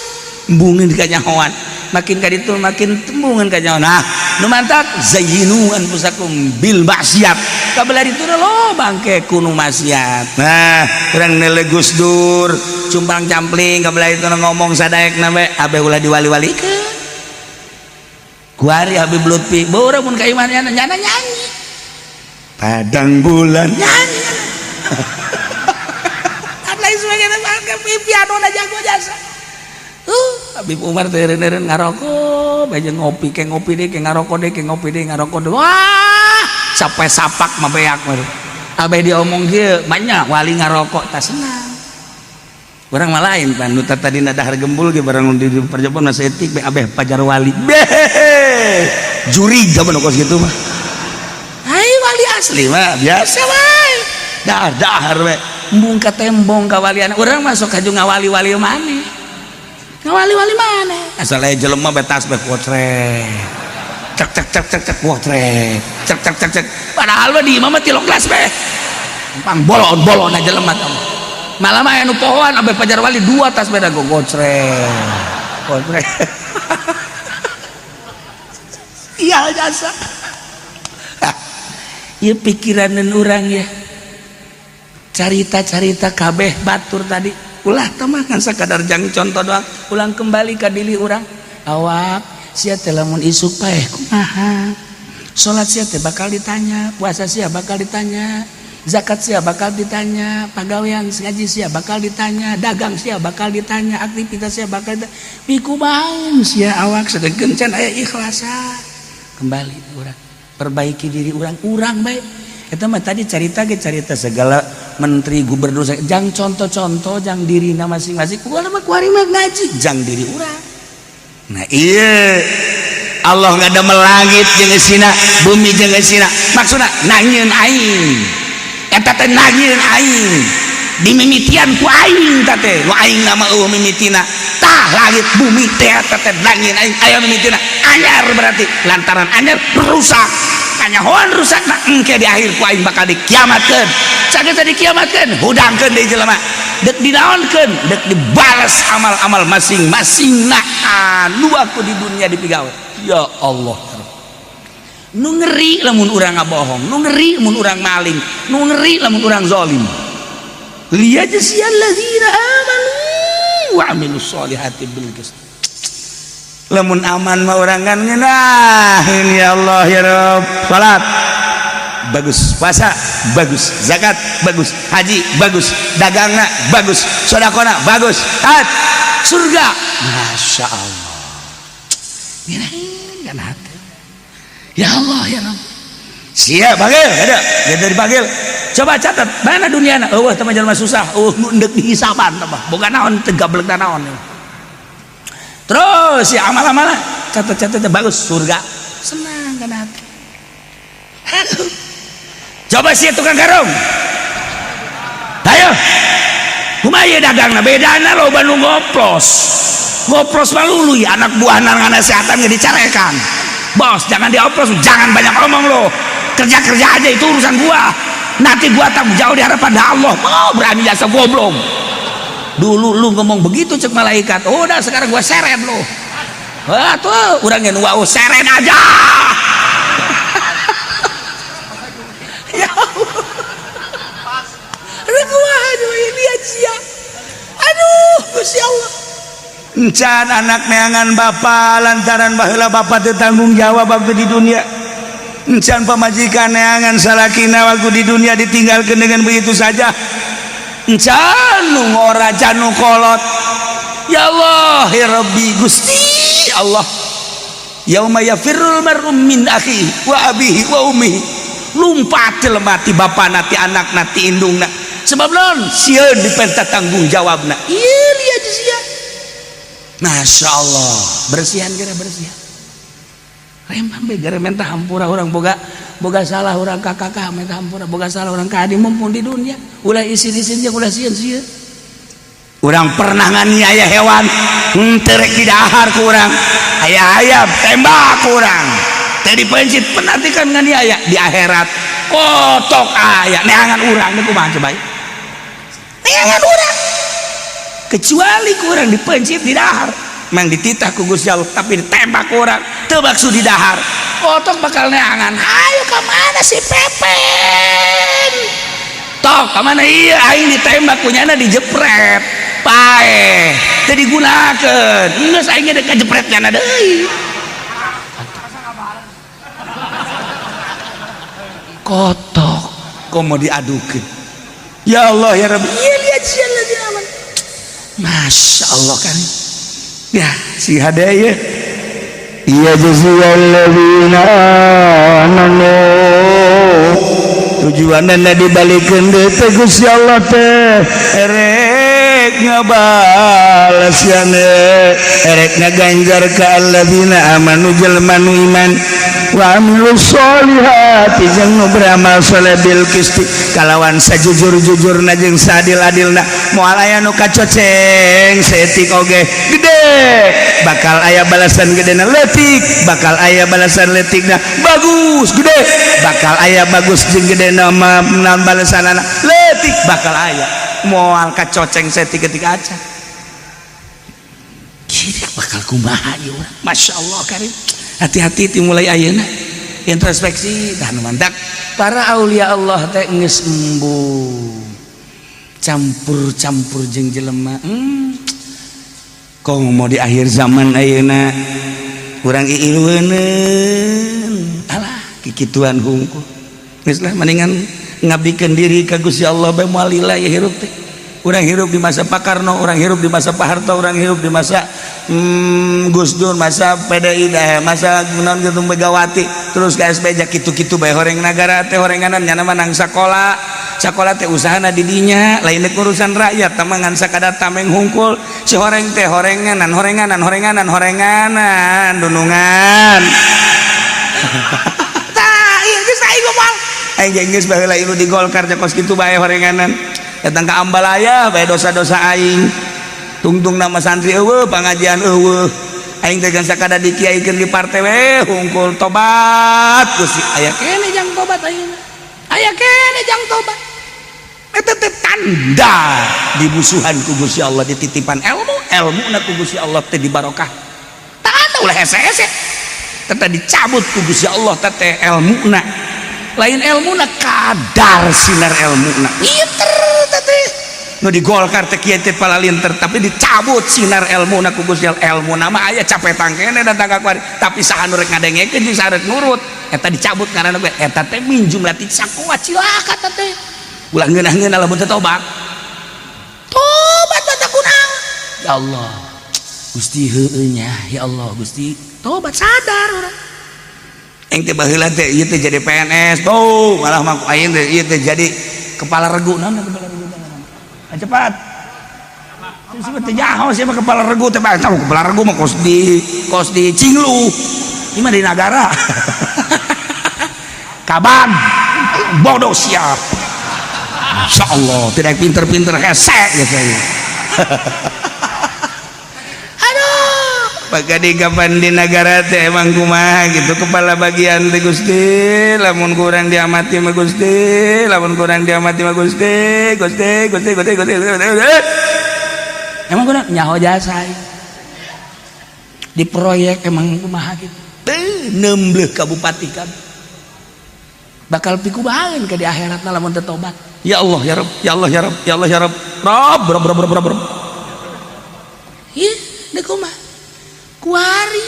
Embungeun kanyahoan. Makin ka ditu makin tembungeun kanyahoan. Nah, nu mantak zayyinu anfusakum bil maksiat. Kabelah ditu lo bangke kuno maksiat. Nah, urang nele Gus Dur cumpang campling kabelah itu ngomong sadaekna we abeh ulah diwali-walikeun. Kuari Habib Lutfi, bawa mun ka imahna nyana nyanyi. Padang bulan nyanyi. Lain sebagainya piano na jago jasa. Habib Umar teh eureun ngarokok, bae ngopi ke ngopi deui ke ngarokok deui ke ngopi deui ngarokok deui. Wah, sampai sapak mah beak mah. Abeh diomong kieu, banyak wali ngarokok tah senang. Urang mah lain pan nu tadina dahar gembul ge barang di perjepon mah saeutik be abeh pajar wali. Beh, juri zaman kos kitu mah. Hai wali asli mah biasa wae. Dahar dahar we. Embung ka tembong kawalian. Urang masuk kaju ngawali-wali maneh. Ngawali-wali maneh. Asal aya jelema be tas be kocrek. Cek cek cek cek cek kocrek. Cek cek cek cek. Padahal mah di imah mah tilok kelas be. Pang bolon-bolon aja jelema teh. Malah mah anu pohoan abeh pajar wali dua tas beda go gocrek. Gocrek. Iya jasa. Ieu pikiranan urang ya. Carita-carita kabeh batur tadi. Ulah teh mah kan sakadar jang contoh doang. Ulang kembali ka diri urang. Awak sia teh lamun isuk paeh kumaha? Salat sia teh bakal ditanya, puasa sia bakal ditanya, zakat sia bakal ditanya, pagawean ngaji sia bakal ditanya, dagang sia bakal ditanya, aktivitas sia bakal ditanya. Pikumaha sia awak sedengkeun can aya ikhlasa. Kembali urang perbaiki diri urang, urang baik. Eta mah tadi carita ge carita segala menteri gubernur, jang contoh-contoh jang dirina masing-masing. Urang mah kuari mah ngaji jang diri urang. Nah iya Allah ngadamel langit jeung eusina, bumi jeung eusina, maksudna nangieun aing. Eta teh nangieun aing. Dimimitian ku aing ta teh, nu aing nama eueuh mimitina. Tah langit bumi teh eta teh nangieun aing aya mimitina. Anyar berarti lantaran anyar rusak. Kanyahoan rusak na engke di akhir ku aing bakal dikiamatkeun. Saged teh dikiamatkeun, hudangkeun deui jelema. Dek dinaonkeun, dek dibales amal-amal masing-masing na anu aku di dunia dipigawe. Ya Allah. Nu ngeri lamun urang ngabohong, nu ngeri lamun urang maling, nu ngeri lamun urang zalim. Liyajziyalladzina amanu wa amilus solihati bil qist. Lamun aman mah urang kan ngeunaheun ya Allah ya Rabb. Salat bagus, puasa bagus, zakat bagus, haji bagus, dagangna bagus, sedekahna bagus, hat surga. Masya Allah. Ngeunaheun kan hati. Ya Allah ya Rabb. Siap panggil, ada, dia dipanggil. Coba catat, mana duniana? Eueuh teh mah jelema susah, eueuh nu endek dihisaban teh mah. Boga naon teu gablek naon. Terus ya amal-amalan, catat-catat bagus, surga. Senang kan hati. Aduh. Coba sih tukang karung. Ayo. Kumaha ieu dagangna? Bedana loba nu ngoplos. Ngoplos mah luluy anak buah nasehatan ge dicarekan. Bos, jangan dioplos, jangan banyak omong lo. Kerja-kerja aja itu urusan gua. Nanti gua tanggung jawab di hadapan Allah. Mau berani jasa goblok. Dulu lu ngomong begitu cek malaikat. Udah sekarang gua seret lu. Wah tuh urang yang wow seret aja. Ya Allah. Aduh gua aduh ini aja. Aduh Gusti Allah. Encan anak neangan bapa lantaran baheula bapa teu tanggung jawab waktu di dunia. Encan pamajikan neangan salakina waktu di dunia ditinggalkan dengan begitu saja. Encan nu ngora can nu kolot. Ya Allah ya Rabbi Gusti Allah. Yauma yafirrul mar'u min akhihi wa abihi wa ummihi. Lumpat jelema ti bapana ti anakna ti indungna. Sebab naon? Sieun dipenta tanggung jawabna. Ieu lihat sia. Masya Allah, bersihan kira bersihan. Remah be gara minta hampura urang boga boga salah urang ka kakak minta hampura, boga salah urang ka adi mumpung di dunia. Ulah isin-isin jeung ulah sieun-sieun. Urang pernah nganiaya hewan, henteu rek didahar ku urang. Aya ayam tembak ku urang. Teu dipencit penatikan nganiaya di akhirat. Kotok aya neangan urang teh kumaha coba? Neangan urang. Kecuali kurang dipencit di dahar mang dititah ku Gusti Allah tapi ditembak kurang teu maksud di dahar kotok bakal neangan. Ayo ka mana si Pepen tok ka mana ieu aing ditembak kunyana dijepret paeh teu digunakeun geus aing ge kajepret nyana deui kotok komo diadukeun. Ya Allah ya Rabbi. Ieu lihat sia lagi aman. Masya Allah kan ya si hadaya ya jaziyalladzina amanu tujuanna dibalikeun deui teh Gusti Allah teh erek ngabales yane erek ngaganjar ka alladzina amanu jelema nu iman wa amilus solihati jeung nu beramal soleh bil qisti kalawan sajujur-jujurna jeung saadil-adilna moal aya nu kacoceng saeutik oge gede bakal aya balasan gedena leutik bakal aya balasan leutikna bagus gede bakal aya bagus jeung gedena mah balasanana leutik bakal aya moal kacoceng saeutik ketika acan kiri bakal kumaha ieu urang. Masya Allah karim. Hati-hati dimulai ayeuna introspeksi dan mandak para aulia Allah teh geus embung campur-campur jeung jelema. Kong mau di akhir zaman ayeuna urang iilueuneun alah Kikituan hungkul. Geus lah, mendingan ngabdikeun diri ka Gusti Allah bae, moal lila ya hirup teh. Urang hirup di masa Pak Karno, urang hirup di masa Pak Harto, urang hirup di masa Gus Dur, masa PDI dah, masa naon gitu, Megawati, terus ke SBY, kitu-kitu bae horeng nagara teh horenganan. Nyana mah nang sakola, sakola teh usahana di dinya, lain urusan rakyat mah, ngan sakadar tameng hungkul si horeng teh, horenganan, horenganan, horenganan, horenganan dunungan. Tah ieu geus aing ngomong, aing geus baheula ilu di Golkar teh kos kitu bae horenganan, datang ke Ambalaya bae dosa-dosa aing tungtung, nama santri euweuh, pengajian euweuh, aing teh kan sakadar dikiaikeun di partai we hungkul. Tobat Gusti, aya keneh jang tobat ayeuna, aya keneh jang tobat. Eta teh tanda dibusuhan ku Gusti Allah, dititipan ilmu, ilmu na ku Gusti Allah teh dibarokah. Tanda ulah hese-hese teh dicabut ku Gusti Allah teh ilmu na, lain ilmu na, kadar sinar ilmu na pinter teh nu di Golkar teh, kieu teh palalinter, tapi dicabut sinar ilmu na ku Gusti Allah. Ilmu na mah aya, capetang keneh datang ka kuari, tapi saha nu rek ngadengekeun jeung saha rek nurut, eta dicabut ngaranna gue. Eta teh min jumlati saqwa, cilaka teh. Ulah ngeunah-ngeunah lamun teh tobat, tobat mata kunaon. Ya Allah Gusti, heueuh nya, ya Allah Gusti, tobat, sadar urang. Aing teh baheula teh ieu teh jadi PNS tuh, malah mah aing teh ieu teh jadi kepala regu. Naon kepala regu teh? Ah, cepat. Siapa teh nyaho siapa kepala regu teh? Tahu kepala regu mah kos di Cinglu. Ini mah di nagara. Kaban bodoh siap. Insya Allah tidak pinter-pinter hese gitu ya. Aduh, Pagadi kapan di negara teh emang kumaha gitu kepala bagian teh? Gusti, lamun kurang diamati mah Gusti, lamun kurang diamati mah Gusti, Gusti, Gusti, Gusti, Gusti, Gusti, Gusti. Emang kurang nyaho jasa di proyek, emang kumaha gitu teh, nembleh ka bupati kan bakal pikubahan ke di akhirat lamun teu tobat. Ya Allah ya Rabb, ya Allah ya Rabb, ya Allah ya Rabb, Rabb, Rabb, Rabb, Rabb, Rabb. Ih, deuk kumaha kuari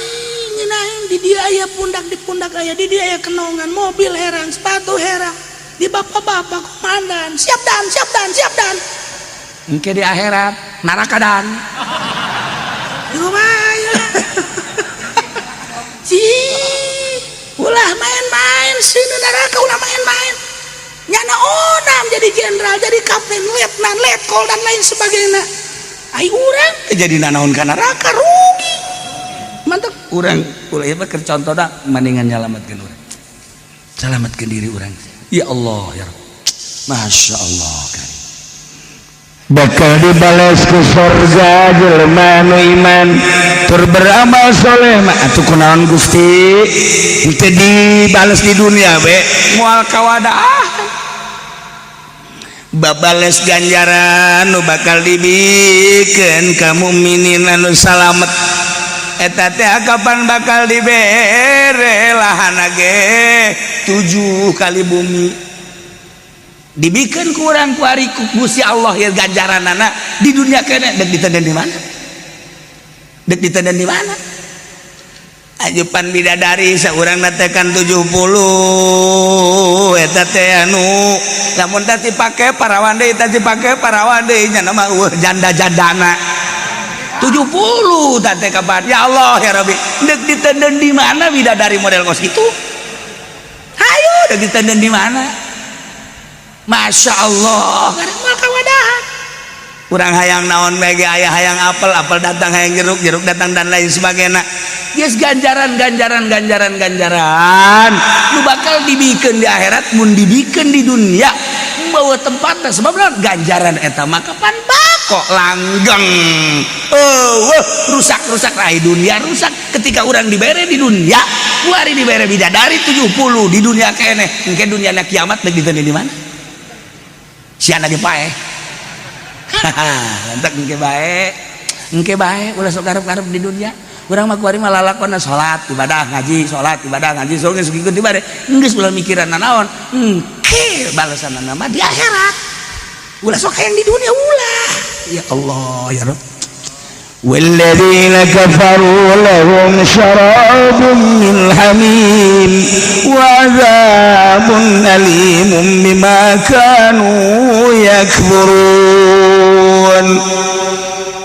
ngeunah di dia aya pundak, di pundak aya, di dia aya kenongan, mobil herang, sepatu herang, di bapak-bapak komandan, siap dan, siap dan, siap dan. Engke di akhirat neraka dan kumaha si ulah main-main sini neraka, ulah main-main. Nyana onam jadi jenderal, jadi kapten, letnan, letkol, dan lain sebagainya. Ai urang jadi nanaon ka neraka, rugi. Mantap urang ulah ieu mah keur contohna, mendingan nyalametkeun urang, selamatkeun diri urang. Ya Allah ya Rabb, Masya Allah karim. Bakal dibales ku sorga jelema nu iman tur beramal soleh mah. Atuh kunaon Gusti teu dibales di dunia be? Moal kawadah babales ganjaran nu bakal dibikeun ka mukminin anu salamet eta teh kapan bakal dibere lahan ge tujuh kali bumi, dibikin kurang ku ari ku Gusti Allah ya ganjaranana di dunia kene. Dek ditenden di mana, dek ditenden di mana? Ajupan bidadari saurang natekan 70 eta teh anu lamun teh dipake parawan deui, teh dipake parawan deui, nya mah eueuh janda-jandana 70 teh kapan. Ya Allah ya Rabbi, dek ditenden di mana bidadari model kos gitu? Ayo, dek ditenden di mana? Masya Allah, moal kawadahan. Kurang hayang naon bege aya, hayang apel, apel datang, hayang jeruk, jeruk datang, dan lain sebagainya. Yes, ganjaran, ganjaran, ganjaran, ganjaran nu bakal dibikin di akhirat mun dibikin di dunia bawa tempatnya, sebab ganjaran eta mah kapan bako langgeng. Oh, rusak rusak rai dunia rusak. Ketika orang dibere di dunia, kuari dibere bidadari 70 di dunia keneh, mungkin dunia kiamat dek di mana si anak paeh. Lantak engke bae, engke bae, ulah sok karep-karep di dunia. Urang mah kuari mah lalakonna salat, ibadah, ngaji, salat, ibadah, ngaji, sok geus ngikuti ibadah. Geus ulah mikiran naon, engke balasanna mah di akhirat. Ulah sok hayang di dunia, ulah. Ya Allah ya Rabb. والذين كفروا لهم شراب من حميم وعذاب أليم بما كانوا يكفرون.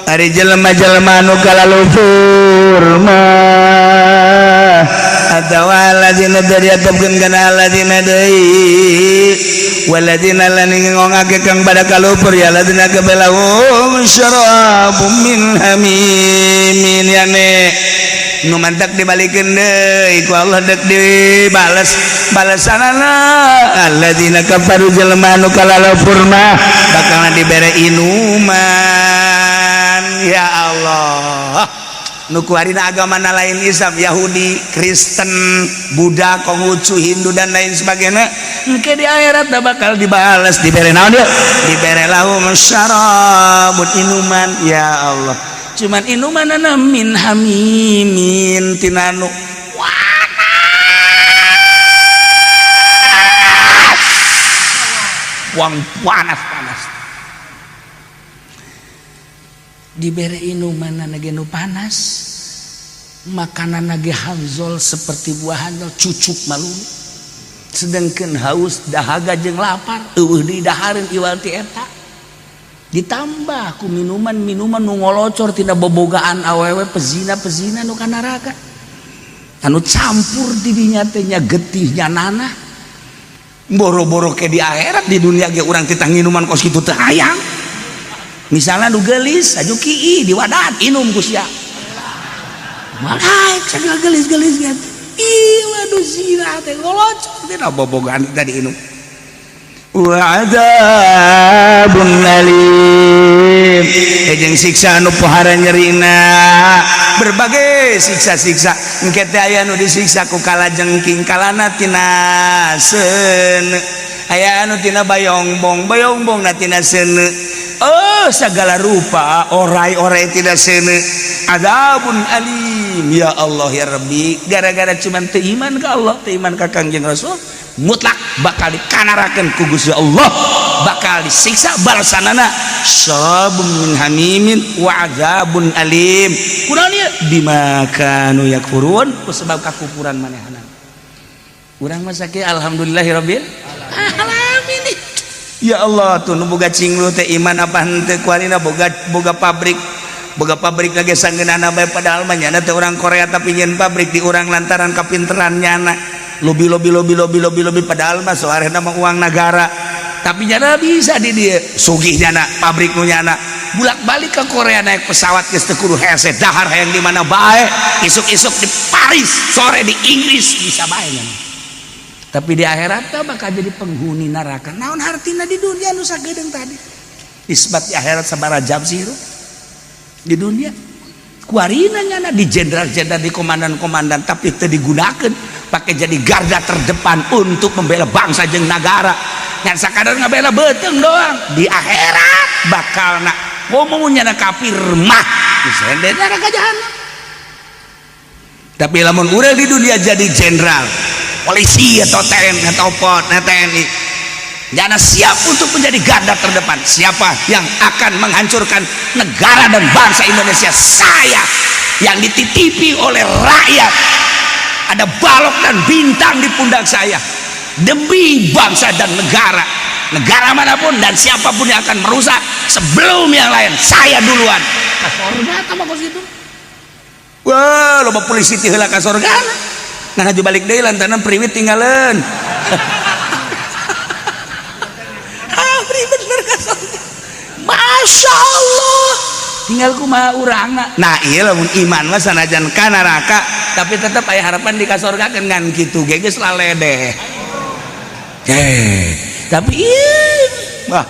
Ari jelema-jelema nu kalalufur mah atawa alladzina diatepkeun kana alladzina deui, waladina lan ngongake kang pada kalupur ya ladina kabelahum syarabum min hamimin, yane nu mantak dibalikeun deui ku Allah, dek dibales balesanana. Alladzina kafaru, jelema nu kalalupur mah bakal dibere inuman. Ya Allah, nu kuarina agama lain Islam, Yahudi, Kristen, Buddha, Konghucu, Hindu, dan lain sebagainya, engke di akhirat dah bakal dibales, dibere naon dia? Dibere lahum syarabun, inuman. Ya Allah, cuman inuman min hamimin, tina nu panas, wang panas panas. Dibere inuman ge nu panas, makanan ge hanzol, seperti buah hanzol, cucuk malu. Sedangkan haus dahaga jeung lapar eueuh didahareun iwal ti eta, ditambah ku minuman-minuman nu ngolocor tina bobogaan awewe pezina-pezina nu ka neraka, anu campur di dinya teh nya getihnya nanah. Boro-boro ke di akhirat, di dunia ge urang titah nginuman kos kitu teu hayang. Misalnya nu gelis aju kii diwadat inum ku sia, malai sagala gelis-gelis gitu. Ih, waduh, zina teh ngolocor tina bobogaan tadi inum. Wa adzabun alim, jeung siksa anu pohara nyerina. Berbagai siksa-siksa engke teh aya nu disiksa ku kalajengking, kalana tina seuneu, aya anu tina bayongbong, bayongbong na tina seuneu. Oh, segala rupa orai-orai tina seuneu. Adzabun alim. Ya Allah ya Rabbi, gara-gara cuman teu iman ka Allah, teu iman ka Kangjeng Rasul, mutlak bakal dikanarakeun ku Gusti Allah, bakal disiksa. Balasanana syarabun min hamimin wa adzabun alim. Kunaon ieu? Bima kanu yakfurun, ku sebab kakufuran manehna. Urang mah sakieu, alhamdulillahirabbil alamin. Ya Allah, tuh nu boga cinglu teh iman apa henteu kuarina? Boga boga pabrik, boga pabrik lagi sanggeunana bae, padahal mah nyana teh orang Korea, tapi nyeun pabrik di urang lantaran kapinteran nyana lobi lobi lobi lobi lobi lobi, padahal mah soalnya mah uang negara, tapi nyana bisa di dia sugih. Nyana pabrik nu nyana bulak balik ke Korea naik pesawat geus teu kudu hese, dahar hayang di mana bae, isuk-isuk di Paris, sore di Inggris bisa bae nyana. Tapi di akhirat bakal jadi penghuni neraka. Naon hartina di dunia nu sagedeung tadi isbat di akhirat sabaraha jam sih di dunia? Kuarina nyana di jenderal-jenderal, di komandan-komandan, tapi teu digunakan pakai jadi garda terdepan untuk membela bangsa jeung negara, ngan sakadar ngabela beuteung doang. Di akhirat bakal nak ngomong nyana kafir mah disende neraka jahanam. Tapi lamun urang di dunia jadi jenderal, polisi, atau TNI atau TNI, nyana siap untuk menjadi garda terdepan. Siapa yang akan menghancurkan negara dan bangsa Indonesia? Saya yang dititipi oleh rakyat, ada balok dan bintang di pundak saya demi bangsa dan negara. Negara manapun dan siapapun yang akan merusak, sebelum yang lain saya duluan ke surga. Tambah kos gitu. Wah, loba polisi ti heula ka surga. Nah, aju balik deui lantaran priwit tinggalan. Ah, bener ka surga. Masya Allah, tinggal kumaha urangna. Nah iya, lamun iman mah sanajan ka neraka tapi tetap aya harapan di kasorgakeun, ngan kitu ge geus laledeh. Eh, tapi iya, wah,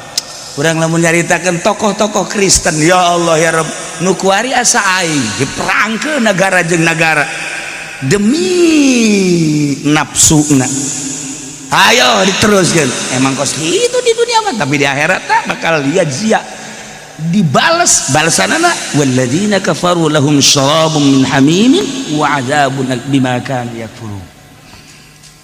urang lamun nyaritakeun tokoh-tokoh Kristen, ya Allah ya Rabb, nu kuari asa aing diperangkeun negara jeung negara demi nafsuna. Ayo diteruskan, emang kos itu di dunia mah, tapi di akhirat tak bakal lihat zia dibales balasanana. Walladzina kafaru lahum syarabun min hamimin wa adzabun bima kanu yakfurun.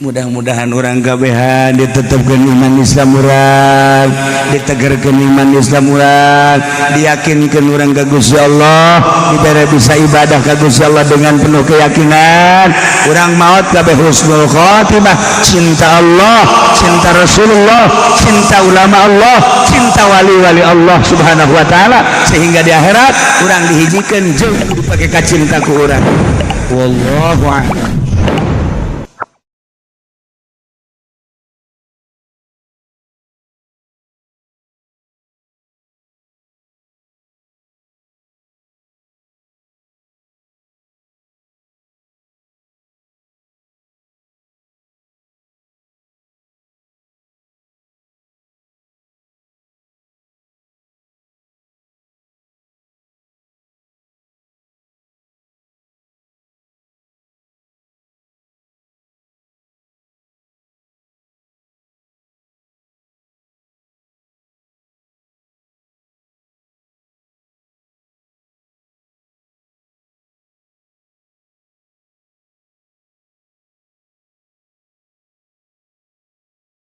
Mudah-mudahan urang kabehan ditetapkan iman Islam urang, ditegarkan iman Islam urang, diyakinkan urang ka Gusti Allah, dibere bisa ibadah ka Gusti Allah dengan penuh keyakinan. Urang maut kabeh husnul khotimah, cinta Allah, cinta Rasulullah, cinta ulama Allah, cinta wali-wali Allah Subhanahu wa taala, sehingga di akhirat urang dihijikan jeung dipakai kacinta ku urang. Wallahu a'lam.